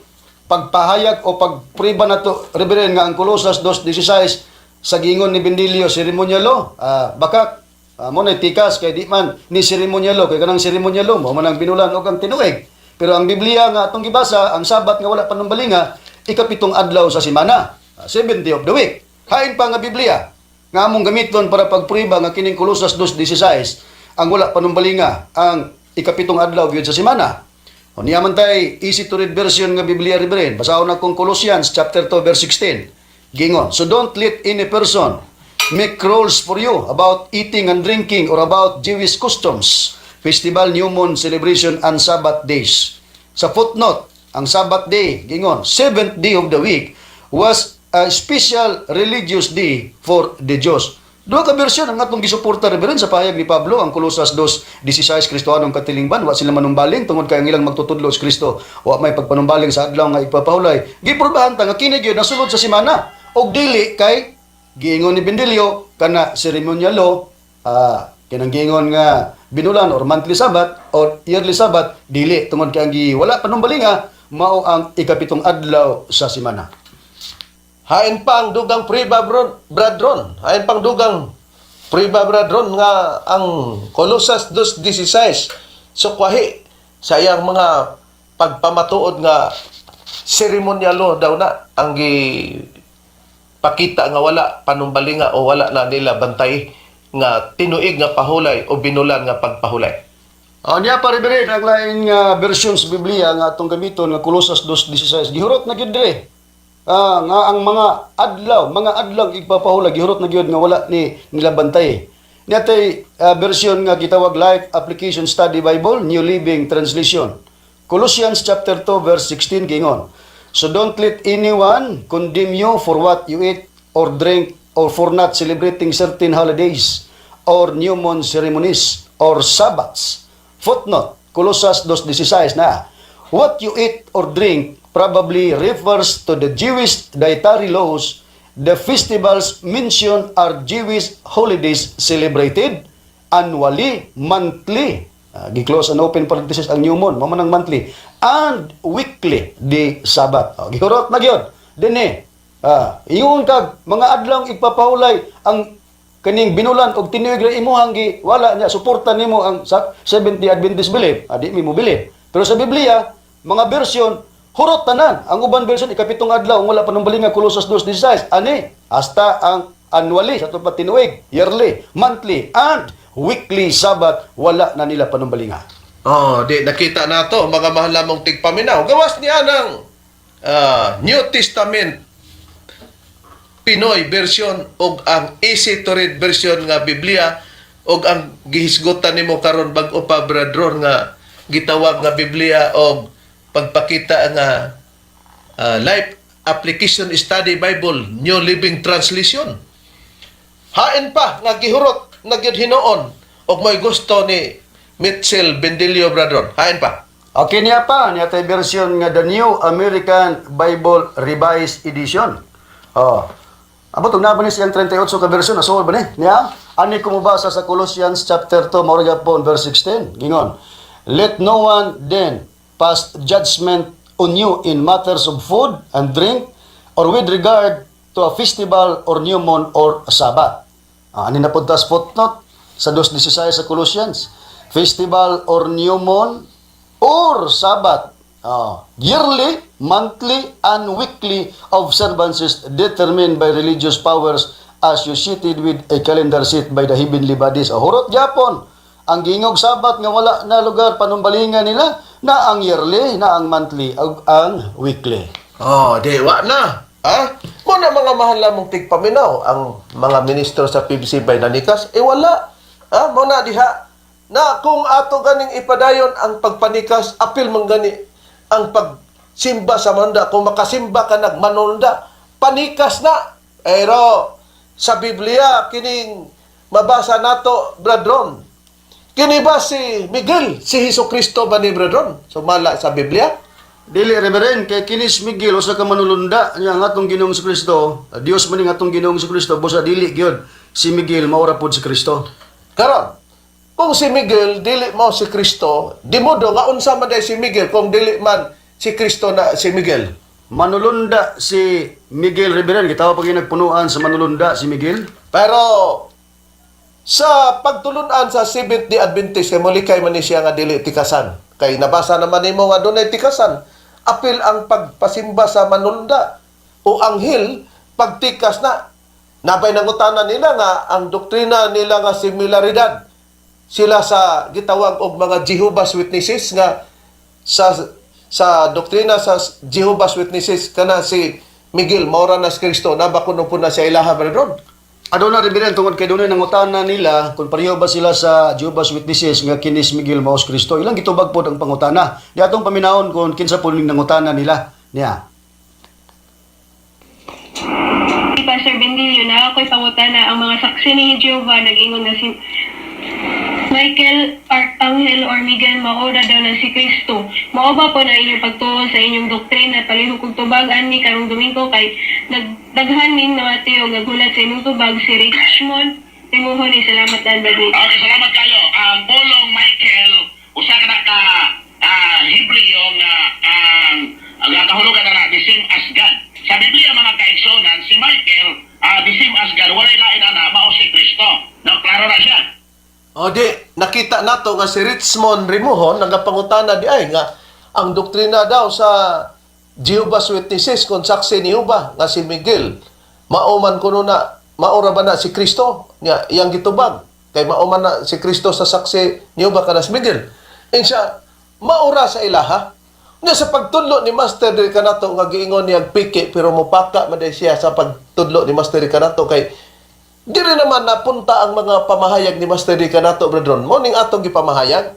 pagpahayag o pagpriba na to, Reverend, nga ang Kolosas 2:16 sa gingon ni Bendilio seremonyalo, baka mo na tikas kay di man ni seremonyalo, kay kanang seremonyalo mo man ang binulan og ang tinuig. Pero ang Biblia nga atong gibasa, ang Sabat nga wala panumbalinga, ikapitong adlaw sa semana, seventh day of the week. Hain pa nga Biblia nga among gamiton para pagpriba nga kining Kolosas 2:16 ang wala panumbalinga ang ikapitong adlaw gyud sa semana. O niya man tay easy to read version nga Biblia, Reverend. Basahon na kong Colossians chapter 2 verse 16. Gingon, "So don't let any person make rules for you about eating and drinking or about Jewish customs, festival, new moon celebration, and Sabbath days." Sa footnote, ang Sabbath day, gingon, seventh day of the week, was a special religious day for the Jews. Duha ka bersyon ang atong gisuporta, Reverend, sa pahayag ni Pablo, ang Kolosas 2:16, Kristohanong katilingban, wa sila manumbaling tungod kay ang ilang magtutudlo sa Kristo wa may pagpanumbaling sa adlaw nga igpapahulay. Giprubahan ta nga kini gyud nasulod sa semana og dili kay giingon ni Bendilio kana seremonyalo, kinang giingon nga binulan or monthly Sabbath or yearly Sabbath, dili tungod kay ang gi wala panumbalinga. mao ang ikapitong adlaw sa semana. Hain pa ang dugang priba bro, bradron. Hain pang dugang priba bradron nga ang Colosas 2:16 sukwahi sa iyang mga pagpamatuod nga seremonyalo daw na ang gi pakita nga wala panumbalinga o wala na nila bantay nga tinuig nga pahulay o binulan nga pagpahulay. Ah, niya pa Reverend, ang lain nga version sa Biblia nga atong gamiton nga Colosas 2:16 gihurot na gyud dire. Ah, nga ang mga adlaw igpapahula gihurot na gyud nga wala ni nila bantay. Niya tay version nga gitawag Life Application Study Bible, New Living Translation. Colossians chapter 2 verse 16 gingon. So don't let anyone condemn you for what you eat or drink or for not celebrating certain holidays or new moon ceremonies or Sabbaths. Footnote, Colosas 2:16 na. What you eat or drink probably refers to the Jewish dietary laws. The festivals mentioned are Jewish holidays celebrated annually, monthly. Gi-close and open parenthesis ang new moon, mao man ang monthly, and weekly, the Sabbath. Oh, gihurot na gyud. Dinhi. Ingon kag mga adlaw igpapahulay ang kaning binulan og tinuig ra imuhang gi wala niya suporta nimo ang sa Seventh-day Adventist belief, di mi mo believe. Pero sa Biblia, mga version hurot tanan. Ang uban version ikapitong adlaw ang wala panumbalinga Colosas 2:16. Ani hasta ang annually sa pa tinuig, yearly, monthly and weekly Sabbath wala na nila panumbalinga. Oh, di nakita nato mga mahal namong tigpaminaw. Gawas niya ng New Testament Pinoy version ug ang easy to read version nga Biblia ug ang gihisgutan nimo karon bag-o pa, bradron, nga gitawag nga Biblia og pagpakita nga Life Application Study Bible, New Living Translation. Hain pa nga gihurot na gyud hinuon og may gusto ni Mitchell Bendilio, bradron. Hain pa. Okay niya pa, niya tay version nga The New American Bible Revised Edition. Oh. Amo tong ni siyang 38 ka version nasuol ba ni? Niya? Ani ko mobasa sa Colossians chapter 2 mao gyapon verse 16. Gingon. Let no one then pass judgment on you in matters of food and drink or with regard to a festival or new moon or a Sabbath. Ah, ani na pud tas footnote sa 2:16 sa Colossians. Festival or new moon or Sabbath. Yearly, monthly, and weekly observances determined by religious powers associated with a calendar set by the heavenly bodies. Oh, hurot gyapon. Ang gingog Sabbath nga wala na lugar panumbalingan nila na ang yearly, na ang monthly, ug ang weekly. Oh, di wa na. Ha? Mo na mga mahal lamong tigpaminaw ang mga ministro sa PBC by nanikas, eh wala. Ha? Mo na diha na kung ato ganing ipadayon ang pagpanikas, apil man gani ang pagsimba sa manunda. Kung makasimba ka nagmanunda, panikas na. Pero sa Biblia kining mabasa nato, bradron. Kini ba si Miguel, si Hesus Kristo ba ni, bradron? Sumala sa Biblia? Dili, Reverend, kay kinis Miguel usa ka manulunda niya ang atong Ginoong Kristo. Dios man ning atong Ginoong Kristo, busa dili gyud si Miguel maura pod si Kristo. Karon, kung si Miguel dili mao si Kristo, di modo nga unsa man day si Miguel kung dili man si Kristo na si Miguel? Manulunda si Miguel, Reverend, gitawag pag nagpunuan sa manulunda si Miguel. Pero sa pagtulunan sa Seventh-day Adventist kay molikay man ni siya nga dili tikasan. Kay nabasa naman nimo nga dunay tikasan. Apil ang pagpasimba sa manulunda o anghel pagtikas na. Nabay nangutana nila nga ang doktrina nila nga similaridad sila sa gitawag og mga Jehovah's Witnesses nga sa doktrina sa Jehovah's Witnesses kana si Miguel maura na si Kristo naba kuno po na siya ilaha, brethren. Aduna, Reverend, tungod kay dunay nangutana nila kung pareho ba sila sa Jehovah's Witnesses nga kinis Miguel mao si Kristo. Ilang gitubag pod ang pangutana. Di atong paminawon kung kinsa pod ning nangutana nila niya. Si Pastor Bendilio na ako'y pangutana, ang mga saksi ni Jehovah nag-ingon na si Michael Archangel or Miguel maura daw na si Kristo. Mao ba po na inyong pagtuo sa inyong doktrina? Palihog kog tubag ani karong Domingo kay nagdaghan ning namati og naghulat sa imong tubag si Richmond Timuhon ni salamat dan Brad. Okay, salamat kayo. Ang pulong Michael, usa ka na ka Hebreo nga ang Ang kahulugan na na, the same as God. Sa Biblia, mga kaigsunan, si Michael, the same as God, walay lain ana, mao si Kristo. No, klaro na siya. O di, nakita nato nga si Richmond Rimuhon nagapangutana di ay nga ang doktrina daw sa Jehovah's Witnesses kung saksi ni Jehovah nga si Miguel mao man kuno na, maura ba na si Kristo nya iyang gitubag kay mao man na si Kristo sa saksi ni Jehovah kana si Miguel insa maura sa ilaha nya sa pagtudlo ni Master diri kanato nga giingon niya piki pero mopaka man day siya sa pagtudlo ni Master diri kanato kay diri naman napunta ang mga pamahayag ni Master di kanato, brethren. Mo ning atong gipamahayag.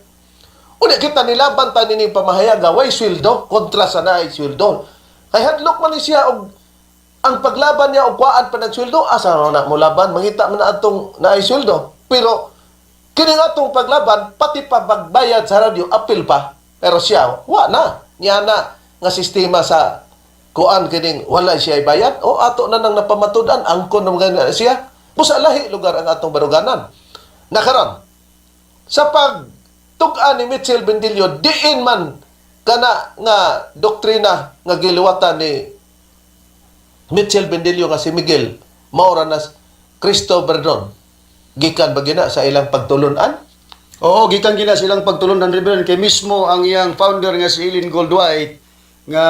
Unya kita nilaban ta nining pamahayag nga way sweldo kontra sa naay sweldo. Kay hadlok man ni siya og ang paglaban niya og kuhaan pa ng sweldo, asa na mo laban, mangita man na atong naay sweldo. Pero kini nga atong paglaban pati pa pagbayad sa radyo apil pa. Pero siya wa na. Niya na nga sistema sa kuan kining wala siya ibayad o ato na nang napamatud-an angkon na mga siya. Busa lahi lugar ang atong baruganan. Nakaron sa pagtug-an ni Mitchell Bendillo, diin man kana nga doktrina nga giluwatan ni Mitchell Bendillo nga si Miguel maura na Cristo Berdon, gikan ba gina sa ilang pagtulunan? Oo, gikan gina silang pagtulunan, Reverend, kay mismo ang iyang founder nga si Ellen Goldwhite nga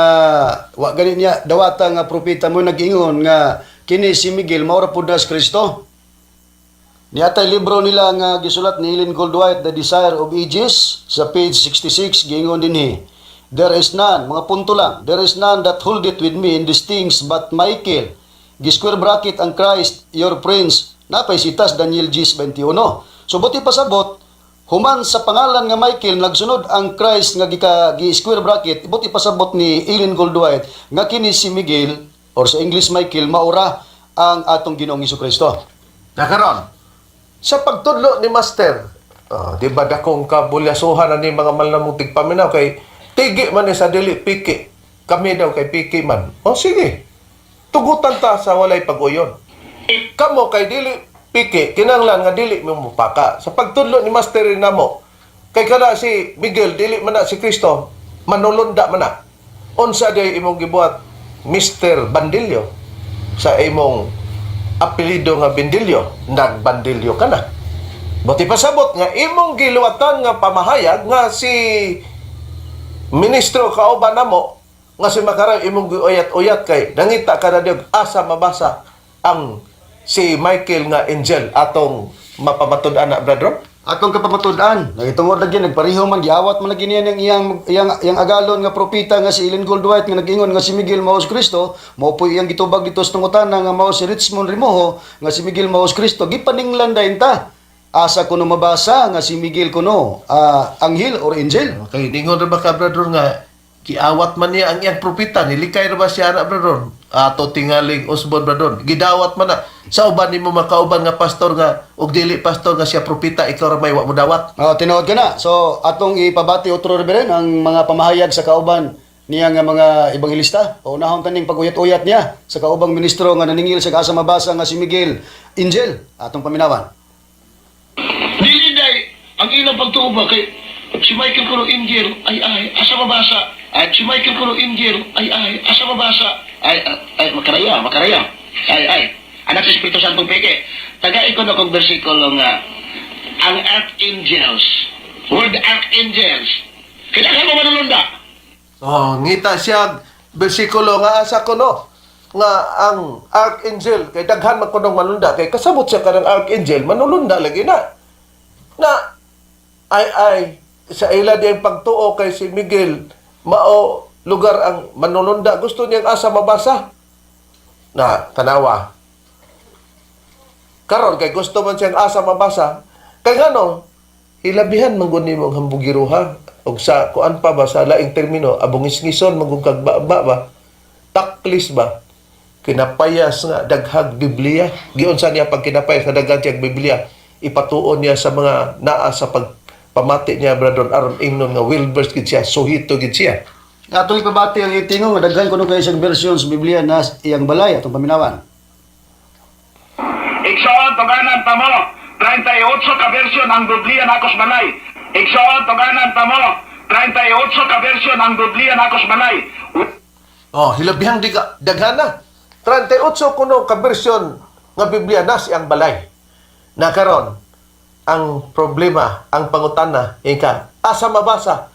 wa gani niya dawata nga propeta mo nag-ingon nga kini si Miguel maura pud na si Kristo. Niatay libro nila nga gisulat ni Ellen Goldwhite, The Desire of Ages, sa page 66 giingon dinhi. "There is none," mga punto lang, "there is none that hold it with me in these things but Michael." Gi-square bracket ang "Christ, your prince." Napay sitas Daniel 10:21. So buti pasabot, human sa pangalan nga Michael, nagsunod ang "Christ" nga gika gi square bracket, buti pasabot ni Ellen Goldwhite nga kini si Miguel or sa English Michael maura ang atong Ginoong Kristo. Nakaron sa pagtudlo ni Master, ah, di ba dakong kabulyasuhan na ni mga malamong tigpaminaw kay tigi man ni sa dili piki. Kami daw kay piki man. O sige. Tugutan ta sa walay pag-uyon. Kamo kay dili piki, kinahanglan nga dili mo mupaka. Sa pagtudlo ni Master rin namo, kay kada si Miguel dili man na si Kristo, manulunda man na. Unsa day imong gibuhat, Mr. Bandillo, sa imong apelyido nga Bendillo, nagbandilyo ka na. Buti pasabot nga imong giluwatan nga pamahayag nga si ministro kauban namo nga si Makaray imong giuyat-uyat kay nangita ka na diog asa mabasa ang si Michael nga angel atong mapamatud-an na, brother. Atong kapamatud-an, nagitungod lagi nagpareho man giawat man lagi niya ng iyang agalon nga propeta nga si Ellen Goldwhite nga nag-ingon nga si Miguel mao si Kristo, mao po iyang gitubag dito sa tungutana nga mao si Richmond Rimoho nga si Miguel mao si Kristo, gipaninglan dayon ta. Asa kuno mabasa nga si Miguel kuno anghel or angel? Okay, ningon ra ba ka, brother, nga giawat man niya ang iyang propeta, nilikay ra ba siya ana, brother? Ato tingaling Osborne, brother. Gidawat man na sa uban nimo makauban nga pastor nga og dili pastor nga siya propeta, ikaw ra may wa mo dawat. Oh, tinuod ka na. So, atong ipabati otro, Reverend, ang mga pamahayag sa kauban niya nga mga ebanghelista. O unahon taning paguyat-uyat niya sa kaubang ministro nga naningil sa asa mabasa nga si Miguel angel. Atong paminawan. Dili day, ang ilang pagtuo ba kay si Michael kuno angel, ay ay, asa mabasa? Ay, si Michael kuno angel, ay ay, asa mabasa? Ay, ay, ay, makaraya, makaraya. Ay, ay, anak sa Espiritu Santo peke. Tagai ko na kong bersikulo nga, ang archangels, word archangels, kailangan mo manulunda. Oh, ngita siya bersikulo nga asa kuno nga ang archangel kay daghan man kunong manunda kay kasabot siya kanang archangel manulunda lagi na. Na ay ay sa ila diyang pagtuo kay si Miguel mao lugar ang manulunda, gusto niyang asa mabasa na tanawa karon kay gusto man siyang asa mabasa kay ngano hilabihan man gud nimo ang hambugiruha og sa kuan pa ba sa laing termino abungis-ngison man gud kag ba ba taklis ba kinapayas nga daghag Biblia giunsa niya pag kinapayas nga daghag siyang Biblia ipatuon niya sa mga naa sa pagpamati niya, brother, aron ingnon nga well versed gid siya, suhito gid siya. Atong ipabati ang itingo nga daghan kuno kay siyang version sa Biblia na iyang balay. Atong paminawan. Igsoon, tuganan pa mo. 38 ka version ang Biblia na akos balay. Igsoon, tuganan pa mo. 38 ka version ang Biblia na akos balay. Oh, hilabihang diga daghana. 38 kuno ka bersyon nga Biblia na siyang balay. Na karon ang problema, ang pangutana ika, asa mabasa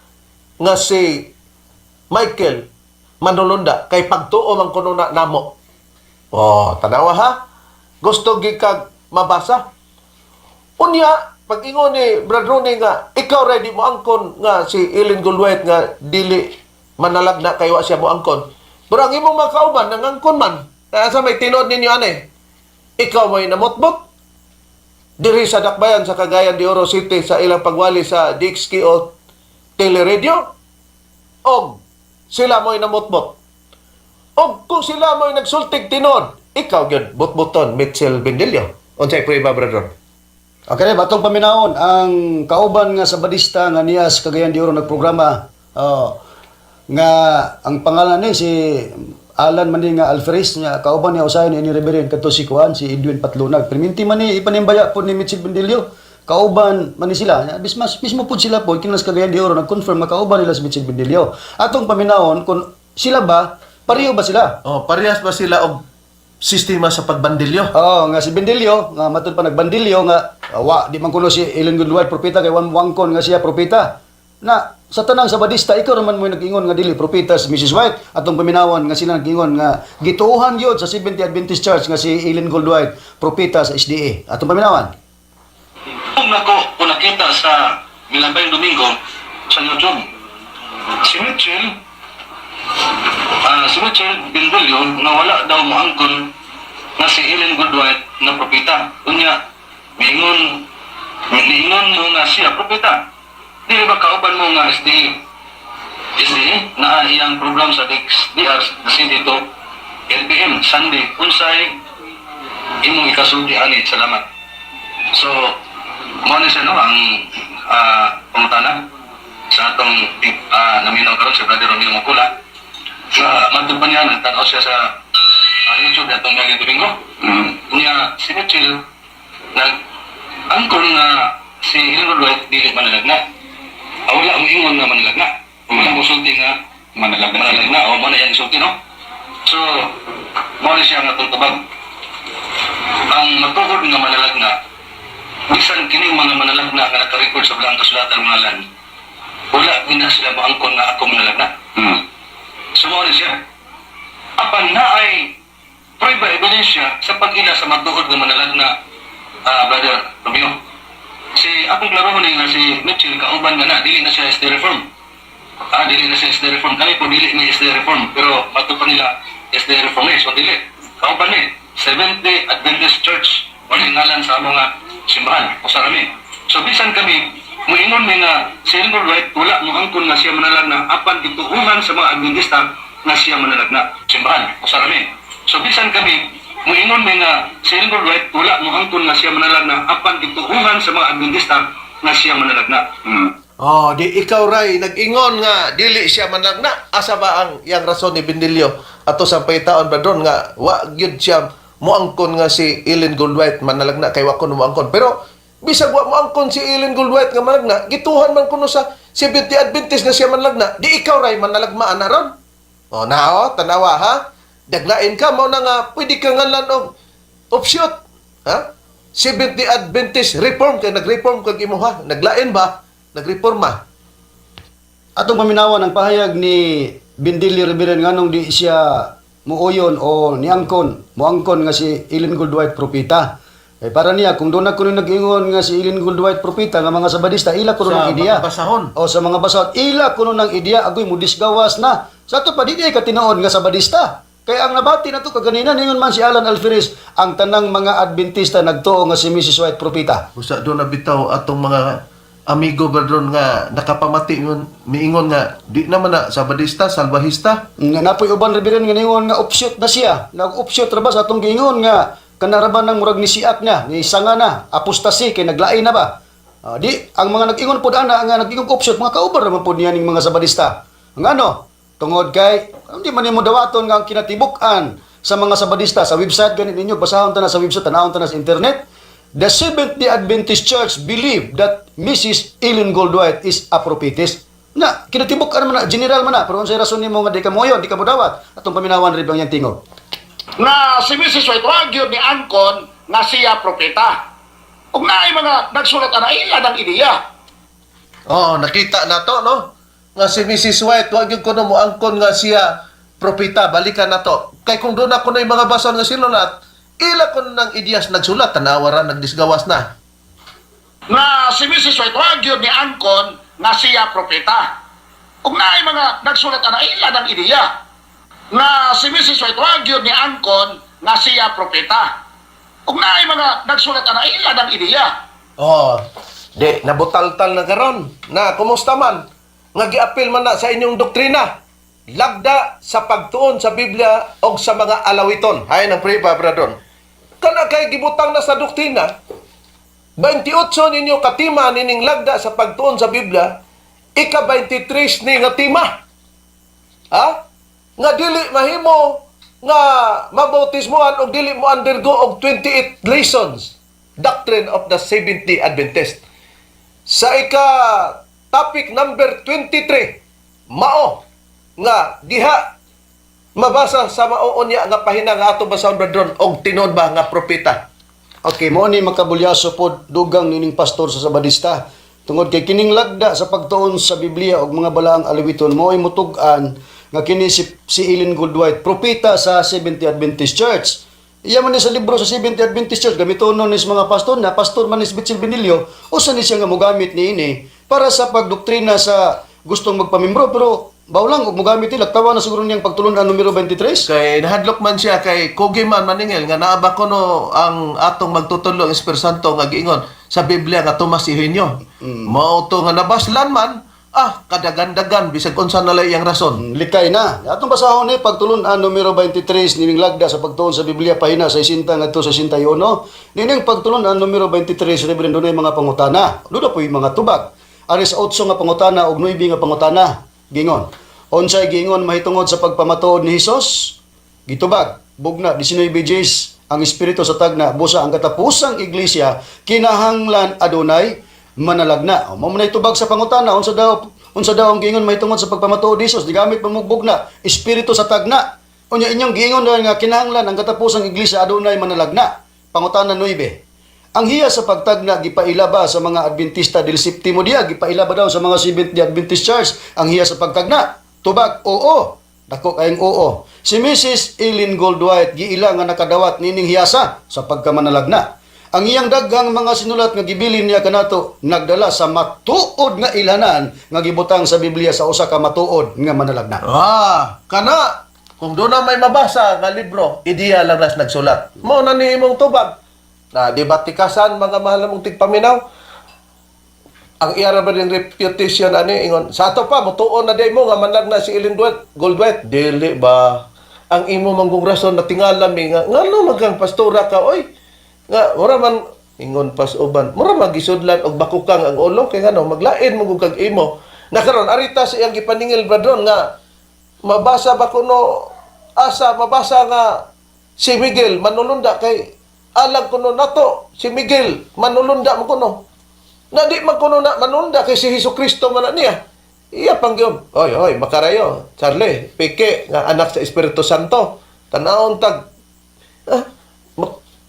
nga si Michael manulunda kay pagtuo man kuno na namo? Oh, tanawa ha. Gusto gyud kag mabasa. Unya, pag ingon ni Brad Rooney nga, ikaw ready mo angkon nga si Ellen Goldwhite nga dili manalagna kay wa siya mo angkon. Pero ang imong mga kauban nangangkon man. Asa may tinuod ninyo ane? Ikaw may namotbot diri sa Dakbayan sa Cagayan de Oro City sa ilang pagwali sa DXKO Teleradio, og sila mo'y namotbot. Og kung sila mo'y nagsultig tinuod, ikaw gyud butbuton, Mitchell Bendillo. Unsay prueba, brother? Okay, batong paminawon ang kauban nga Sabadista nga niya sa Cagayan de Oro nagprograma, oh, nga ang pangalan ni si Alan man ni nga Alferes nga kauban niya usahay ni Reverend kadto si kuan, si Edwin Patlunag. Perminti man ni ipanimbaya po ni Mitchell Bendillo. Kauban man ni sila. Mismo, mismo po sila po kinas Cagayan de Oro nag-confirm nga kauban nila si Mitchell Bendillo. Atong paminawon kung sila ba, pareho ba sila? Oh, parehas ba sila og sistema sa pagbandilyo? Oo, nga si Bendillo, nga matud pa nagbandilyo nga wa di man kuno si Ellen Goodwill propeta kay wan wangkon nga siya propeta. Na sa tanang Sabadista, ikaw raman mo nag-ingon nga dili propeta si Mrs. White. Atong paminawon nga sila nag-ingon nga gituohan gyud sa Seventh Adventist Church nga si Ellen Goldwhite propeta sa SDA. Atong paminawan. Kung nako, kung nakita sa Milabay Domingo sa YouTube, si Mitchell Bindulyo nga wala daw moangkon nga si Ellen Goodwhite na propeta. Unya, miingon mo nga siya propeta. Dili ba kauban mo nga SDA? SDA na iyang program sa DR sa dito LPM Sunday, unsay imong ikasulti ani? Salamat. So, mao ni siya, no, ang pangutana sa atong naminaw karon, si Brother Romeo Macula. Sa matod pa niya, nagtanaw siya sa YouTube atong ngayong Domingo. Niya, si Mitchell, nag angkon nga si Harold White dili manalagna. Wala mo ingon nga manalagna. Wala mo sulti nga manalagna. Manalagna, o mo na iyang sulti, no? So, mao ni siya nga atong tubag. Ang matuod nga manalagna, bisan kining mga manalagna nga naka-record sa Balaang Kasulatan mga lan, wala gina sila moangkon nga ako manalagna. So mao ni siya. Apan na ay prueba, ebidensya sa pag-ila sa matuod nga manalagna, Brother Romeo. Si akong klaro ni nga si Mitchell kauban nga na dili na siya SD Reform. Dili na siya SD Reform. Kami po dili ni SD Reform, pero matud pa nila SD Reform eh. So dili. Kauban ni Seventh Day Adventist Church wala ngalan sa among nga simbahan usa kami. So bisan kami muingon mi nga si Elmer Wright wala moangkon nga siya manalagna, apan gituohan sa mga Adventista nga siya manalagna. Simbahan usa kami. So bisan kami muingon mi nga si Elmer Wright wala moangkon nga siya manalagna, apan gituohan sa mga Adventista nga siya manalagna. Oh, di ikaw ray nag-ingon nga dili siya manlagna. Asa ba ang iyang rason ni Bendillo ato sa paytaon, Brad, nga wa gyud siya moangkon nga si Ellen Goldwhite manalagna kay wa kuno moangkon? Pero bisag wa moangkon si Ellen Goldwhite nga manalagna, gituhan man kuno sa Seventh Adventist nga siya manalagna. Di ikaw ray manalagmaan na ron? Oh, nao, tanawa ha. Daglain ka mao na nga pwede ka ngalan og offshoot. Ha? Seventh Adventist Reform kay nag-reform kag imuha. Naglain ba? Nagreforma. Atong paminawan ang pahayag ni Bindilio Reverend nganong di siya muoyon o niangkon, muangkon nga si Ellen Goldwhite propeta. Eh, para niya kung doon na kuno nag-ingon nga si Ellen Goldwhite propeta nga mga Sabadista ila kuno Sa ng ideya. mga basahon. O sa mga basahon, ila kuno ng ideya agoy mo disgawas na. Sa ato pa di ay katinoon nga Sabadista. Kaya ang nabati na to kaganina, ningon man si Alan Alferez ang tanang mga Adventista nagtuo nga si Mrs. White propeta. Busa doon na bitaw atong mga amigo ba doon nga nakapamati yun, miingon nga di naman na Sabadista, Salvahista. Nga napoy uban, Reverend, nga ningon nga offshoot na siya. Nag-offshoot ra ba sa atong giingon nga kanaraban ng murag ni siak niya, ni sanga na, apostasy kay naglain na ba? Di ang mga nag-ingon pod ana nga nag-ingon offshoot, mga kauban ra man pod niya ning mga Sabadista. Ang ano, tungod kay hindi man nimo dawaton nga ang kinatibuk-an sa mga Sabadista sa website ganit ninyo, basahon ta na sa website, tanawon ta na sa internet. The Seventh-day Adventist Church believe that Mrs. Ellen Goldwhite is a prophetess. Na, kinatibuk ka naman na, general man na, pero unsay rason nimo nga di ka moyon, di ka modawat, atong paminawan rin bang yang tingog. Nga si Mrs. White wa gyud ni angkon nga siya propeta. Ug naay mga nagsulat ana ila ng ideya. Oh, nakita na to, no? Nga si Mrs. White, wag yung kuno mo angkon nga siya propeta, balikan na to. Kay kung doon ako na yung mga bason nga sinulat, ila ko ng ideas nagsulat, tanawa ra, nagdisgawas na. Nga si Mrs. White wa gyud ni angkon nga siya propeta. Ug naay mga nagsulat ana ila ng ideya. Nga si Mrs. White wa gyud ni angkon nga siya propeta. Ug naay mga nagsulat ana ila ng ideya. Oh, di, nabutaltal na karon. Na, kumusta man? Nga giapil man na sa inyong doktrina. Lagda sa pagtuon sa Biblia og sa mga alawiton. Hay ng pre Bradon. Kana kay gibutang na sa doktrina, 28 ninyo katima nining lagda sa pagtuon sa Biblia, ika 23 ni nga tima. Ha? Nga dili mahimo nga mabautismohan og dili mo undergo og 28 lessons. Doctrine of the Seventh-day Adventist. Sa ika topic number 23, mao nga diha mabasa sa mao unya nga pahina nga ato basahon, brethren, og tinuod ba nga propeta. Okay, mo ni makabulyaso pod dugang nining pastor sa Sabadista. Tungod kay kining lagda sa pagtuon sa Biblia og mga balaang alawiton mo ay mutug-an nga kini si Ellen Goldwhite, propeta sa Seventh-day Adventist Church. Iya man ni sa libro sa Seventh-day Adventist Church gamiton nun ni sa mga pastor na pastor man ni si Bitsil Benilio, usa ni siya nga mogamit niini para sa pagdoktrina sa gustong magpamembro, pero bawlang og mogamit nila tawa na siguro niyang pagtulunan numero 23. Kay nahadlok man siya kay kugi man maningil nga naa ba kuno ang atong magtutudlo ang Espiritu Santo nga giingon sa Biblia nga Tomas Eugenio. Mao to nga nabaslan man kadagandagan bisag unsa na lay iyang rason. Likay na. Atong basahon ni pagtulunan numero 23 nining lagda sa pagtuon sa Biblia pahina 60 ngadto sa 61. Nining pagtulunan numero 23, Reverend, dunay mga pangutana. Doon po yung mga tubag. Ari sa 8 nga pangutana ug 9 nga pangutana. Gingon. Unsay giingon mahitungod sa pagpamatuod ni Hesus? Gitubag, bugna 19 J's, ang espiritu sa tagna busa ang katapusang iglesia kinahanglan adunay manalagna. O, mao man tubag sa pangutana unsa daw ang giingon mahitungod sa pagpamatuod ni Hesus? Gigamit pamugna espiritu sa tagna. Unya inyong giingon daw nga kinahanglan ang katapusang iglesia adunay manalagna. Pangutana 9. Ang hiya sa pagtagna gipaila ba sa mga Adventista del Septimo Dia? Gipaila ba daw sa mga Seventh-day Adventist Church ang hiya sa pagtagna? Tubag, oo. Dako kayong oo. Si Mrs. Ellen Goldwhite giila nga nakadawat nining hiyasa sa pagkamanalagna. Ang iyang daghang mga sinulat nga gibilin niya kanato nagdala sa matuod nga ilhanan nga gibutang sa Biblia sa usa ka matuod nga manalagna. Kana kung doon na may mabasa nga libro, ideya lang nas nagsulat. Mao na ni imong tubag. Na di ba tikasan mga mahal mong tigpaminaw? Ang iya ra ba din reputation ani ingon sa ato pa motuon na day mo nga manlag na si Ellen Goldwhite, dili ba ang imo manggong rason na tingala mi nga ngano magang pastora ka oy nga mura man ingon pas uban mura magisudlan og bakukang ang ulo kay ngano maglain mo gud kag imo na karon arita sa iyang gipaningil, bradron, nga mabasa ba kuno asa mabasa nga si Miguel manulunda kay alam kuno nato si Miguel manulunda mo kuno na di man kuno na manunda kay si Hesus Kristo man na niya. Iya panggyom. Oy, oy, makarayo. Charlie, peke nga anak sa Espiritu Santo. Tanawon tag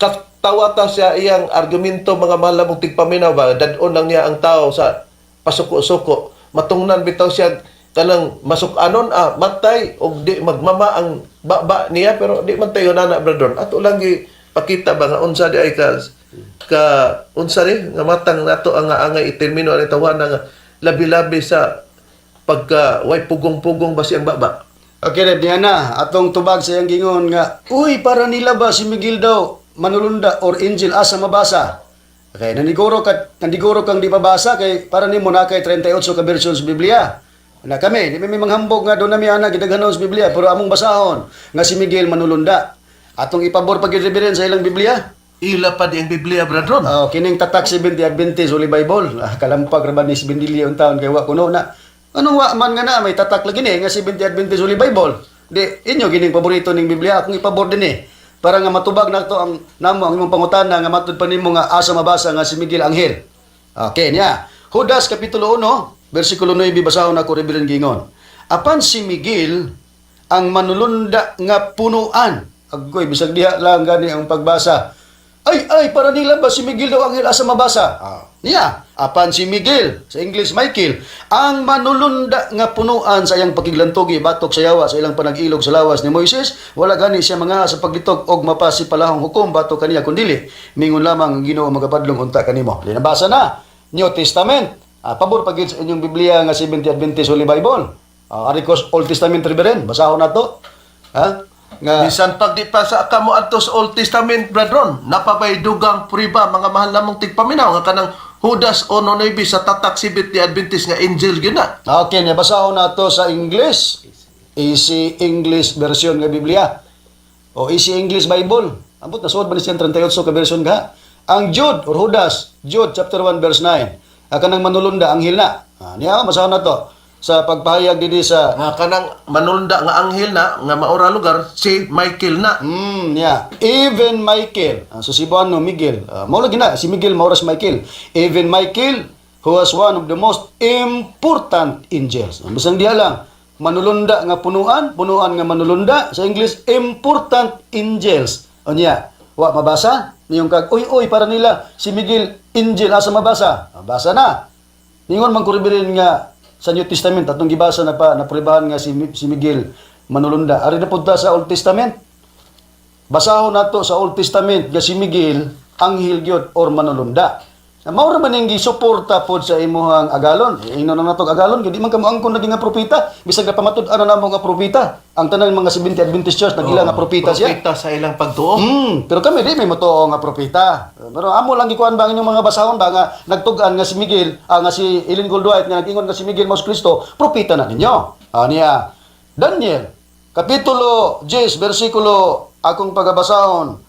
katawa ta siya iyang argumento, mga mahal mong tigpaminaw ba dadon lang niya ang tao sa pasuko-suko matungnan bitaw siya kanang masuk-anon matay og di magmama ang baba niya, pero di man tayo nana, brethren, ato lang gi pakita ba nga unsa di ay ka ka unsa ni nga matang nato ang angay itermino ani tawana nga labi-labi sa pagka way pugong-pugong ba siyang baba. Okay, Reb, niya na. Atong tubag sa iyang gingon nga, uy, para nila ba si Miguel daw, manulunda or angel, asa mabasa? Okay, naniguro kang di mabasa, kay para nimo na kay 38 ka version sa Biblia. Na kami, di mi manghambog nga doon nami ana gidaghanon sa Biblia, pero among basahon nga si Miguel manulunda. Atong ipabor pag sa ilang Biblia. Ila pa di ang Biblia, brethren. Oh, kining tatak 70 Adventist Holy Bible. Kalampag ra ba ni Bindilya taon kay wa kuno na. Anong wa man nga na may tatak lagi ni nga 70 Adventist Holy Bible. Di inyo gining paborito ning Biblia akong ipabor din eh. Para nga matubag na to ang namo ang imong pangutana nga matud pa nimo nga asa mabasa nga si Miguel Angel. Okay niya. Judas kapitulo 1 versikulo 9, basahon ako, Reverend. Gingon, "Apan si Miguel ang manulunda nga punuan." Agoy, bisag diha lang gani ang pagbasa. Ay, ay, para nila ba si Miguel daw anghel, asa mabasa? Ah, niya, "Apan si Miguel," sa English Michael, "ang manulunda nga punuan sa iyang pakiglantugi batok sa yawa sa ilang panag-ilog sa lawas ni Moises, wala gani siya mga sa paglitog og mapasipalahong hukom batok kaniya, kundili mingon lamang ang Ginoo magabadlong unta kanimo." Linabasa na New Testament. Ah, pabor pagid sa inyong Biblia nga Seventh Adventist Holy Bible. Ah, ari ko Old Testament, Reverend, basahon nato. Ha? Nga Bisan pag di pa sa kamo adto sa Old Testament, brethren, napabay dugang priba, mga mahal namong tigpaminaw, nga kanang Judas 1:9 sa tatak Seventh Day Adventist nga angel gyud na. Okay, niya basahon nato sa English. Easy English version nga Biblia. O Easy English Bible. Ambot nasuod ba ni siyang 38 ka version ka? Ang Jude or Judas, Jude chapter 1 verse 9. Ah, kanang manulunda anghel na. Ah, niya basahon nato sa pagpahayag dinhi sa Nga kanang manulunda nga anghel na nga maura lugar si Michael na. Yeah. "Even Michael," sa Cebuano, Miguel. Mao lagi na, si Miguel mao ra si Michael. "Even Michael, who was one of the most important angels." Bisang diha lang, manulunda nga punuan, punuan nga manulunda, sa English, important angels. Unya, wa mabasa? Niyong kag, uy, uy, para nila, si Miguel, angel, asa mabasa? Ah, basa na. Ningon man ko nga sa New Testament atong gibasa na pa napribahan nga si Miguel manulunda. Ari na punta sa Old Testament. Basahon nato sa Old Testament nga si Miguel anghel gyud or manulunda. Na mao ra man ning gisuporta pod sa imuhang agalon. Ingnon na nato agalon kay di man kamo angkon naging nga propeta. Bisag napamatud-an na namo nga propeta. Ang tanan mga Seventh Adventist Church nagila nga propeta siya. Propeta sa ilang pagtuo. Pero kami di may motoo nga propeta. Pero amo lang gikuan ba ang inyong mga basahon ba nga nagtug-an nga si Miguel, nga si Ellen Gold White nga nag-ingon nga si Miguel mao si Kristo, propeta na ninyo. Ah, niya. Daniel, kapitulo 10, versikulo akong pagabasahon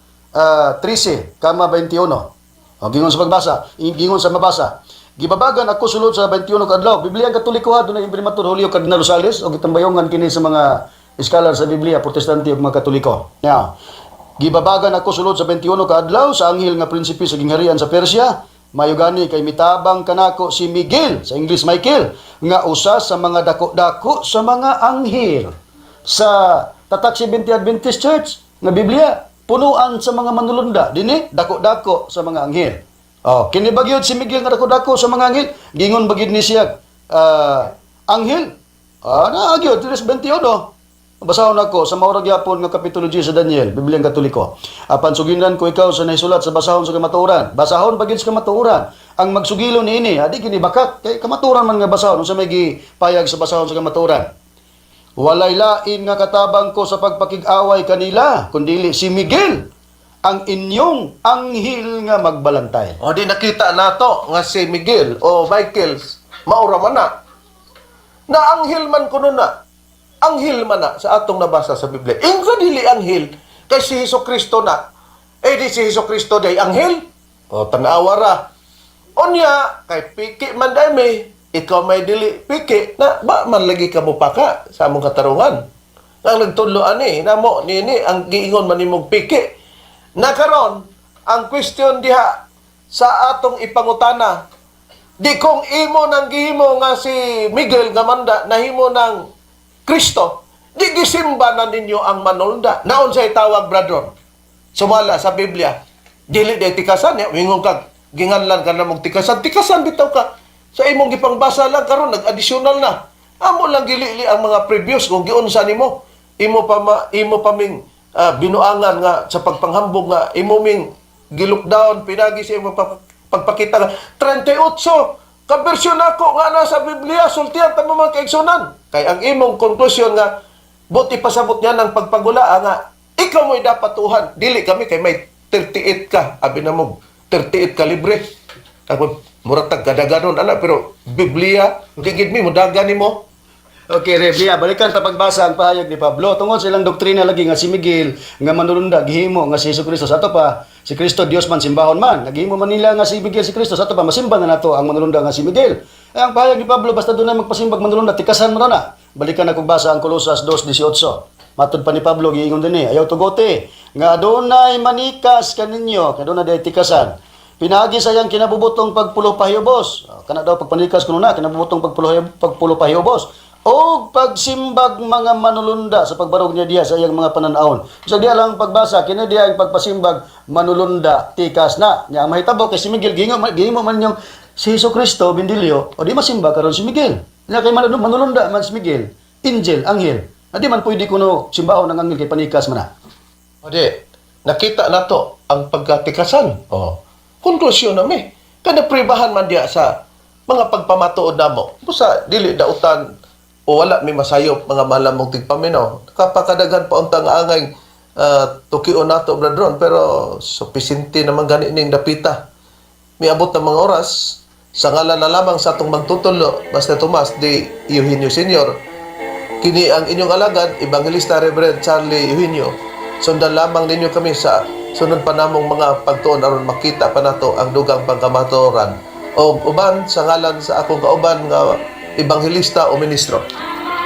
13, kama 21. O, gingon sa pagbasa, gingon sa mabasa. "Gibabagan ako sulod sa 21 ka adlaw." Biblia ang Katoliko ha, dunay imprimatur Julio Cardinal Rosales o gitambayongan kini sa mga scholar sa Biblia, Protestante ug mga Katoliko. Now, "Gibabagan ako sulod sa 21 ka adlaw sa anghel nga prinsipe sa gingharian sa Persia. Mayo gani kay mitabang kanako si Miguel," sa English Michael, "nga usa sa mga dako-dako sa mga anghel." Sa Tatak Seventh Adventist Church nga Biblia, punuan sa mga manulunda, dinhi dako-dako sa mga anghel. Oh, kini ba gyud si Miguel nga dako-dako sa mga anghel? Gingon ba gyud ni siya anghel? Ah, naa gyud 3:21. Basahon ako sa maura gyapon nga kapitulo 10 sa Daniel, Biblia Katoliko. "Apan sugilan ko ikaw sa nahisulat sa basahon sa kamatuoran." Basahon ba gyud sa kamatuoran? Ang magsugilo niini, adi kini bakak kay kamatuoran man nga basahon, unsa may gipayag sa basahon sa kamatuoran? "Walay lain nga katabang ko sa pagpakig-away kanila, kundili si Miguel, ang inyong anghel nga magbalantay." O di nakita nato nga si Miguel o Michael maura man na. Na anghel man kuno na. Anghel man na sa atong nabasa sa Biblia. Ingka dili anghel kay si Hesus Kristo na. Eh di si Hesus Kristo day anghel. O tanawa ra. Unya kay piki man day may ikaw may dili piki na ba man lagi ka mo paka sa among katarungan. Ang nagtudlo ani namo nini ang giingon man nimong piki. Na karon ang question diha sa atong ipangutana, di kung imo nang gihimo nga si Miguel nga manda nahimo ng Kristo, di gisimba na ninyo ang manulda. Naon say tawag, brethren? Sumala sa Biblia, dili day tikasan ya, wingon kag ginganlan ka na mong tikasan, tikasan bitaw ka. Sa imong gipangbasa lang karon nag-additional na. Amo lang gilili ang mga previous kung giunsa nimo. Imo pa ming binuangan nga sa pagpanghambog nga imo ming gilockdown pinagi sa imong pagpakita nga 38 ka bersyon ako nga nasa Biblia, sultihan ta mo mga kaigsunan kay ang imong conclusion nga buti pasabot niya ng pagpagula nga ikaw mo'y dapat tuhan, dili kami, kay may 38 ka abi na mo 38 ka libre ako murag tag kadaganon ana, pero Biblia di gid mi mudagan nimo. Okay, Rev, yeah, balikan ta pagbasa ang pahayag ni Pablo. Tungod sa ilang doktrina lagi nga si Miguel nga manulunda gihimo nga si Hesus Kristo. Sa ato pa, si Kristo Dios man, simbahon man. Nagihimo man nila nga si Miguel si Kristo. Sa ato pa, masimba na nato ang manulunda nga si Miguel. Eh, ang pahayag ni Pablo, basta dunay magpasimbag manulunda, tikasan mo na. Balikan na kung basa ang Colosas 2:18. Matod pa ni Pablo, giingon dinhi, "Ayaw tugote nga adunay manikas kaninyo," kay adunay day tikasan. Pinaagi sa iyang kinabubutong pagpulopahiyobos. Ah, kana daw pagpanikas kuno na kinabubutong pagpulopahiyobos og pagsimbag mga manulunda sa pagbarog niya diha sa iyang mga pananawon. So diha lang pagbasa kini diha ang pagpasimbag manulunda tikas na. Nya ang mahitabo kay si Miguel gingo gihimo man yung si Hesus Kristo Bindilyo o di masimba karon si Miguel. Nya kay manulunda man si Miguel, angel, anghel. Na di man pwede kuno simbahon ang anghel kay panikas man na. O di, nakita nato ang pagkatikasan. O, konklusyon nami. Kada pribahan man diya sa mga pagpamatuod namo. Busa, dili dautan o wala may masayop mga malamong tigpaminaw. Kapakadagan pa unta nga angay tukion nato bradron pero supisinti naman gani ning dapita. Miabot ng mga oras sa ngalan na lamang sa atong magtutulo, Master Tomas D. Eugenio Sr. Kini ang inyong alagad, Evangelista Reverend Charlie Eugenio. Sundan lamang ninyo kami sa sunod pa namong mga pagtuon aron makita pa nato ang dugang pangkamatuoran. O uban sa ngalan sa akong kauban nga ebanghelista o ministro.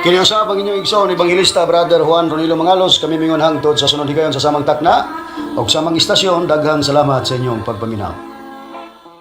Kini usab ang inyong igsoon Ebanghelista Brother Juan Ronilo Mangalos kami mingon hangtod sa sunod higayon sa samang takna ug samang istasyon. Daghang salamat sa inyong pagpaminaw.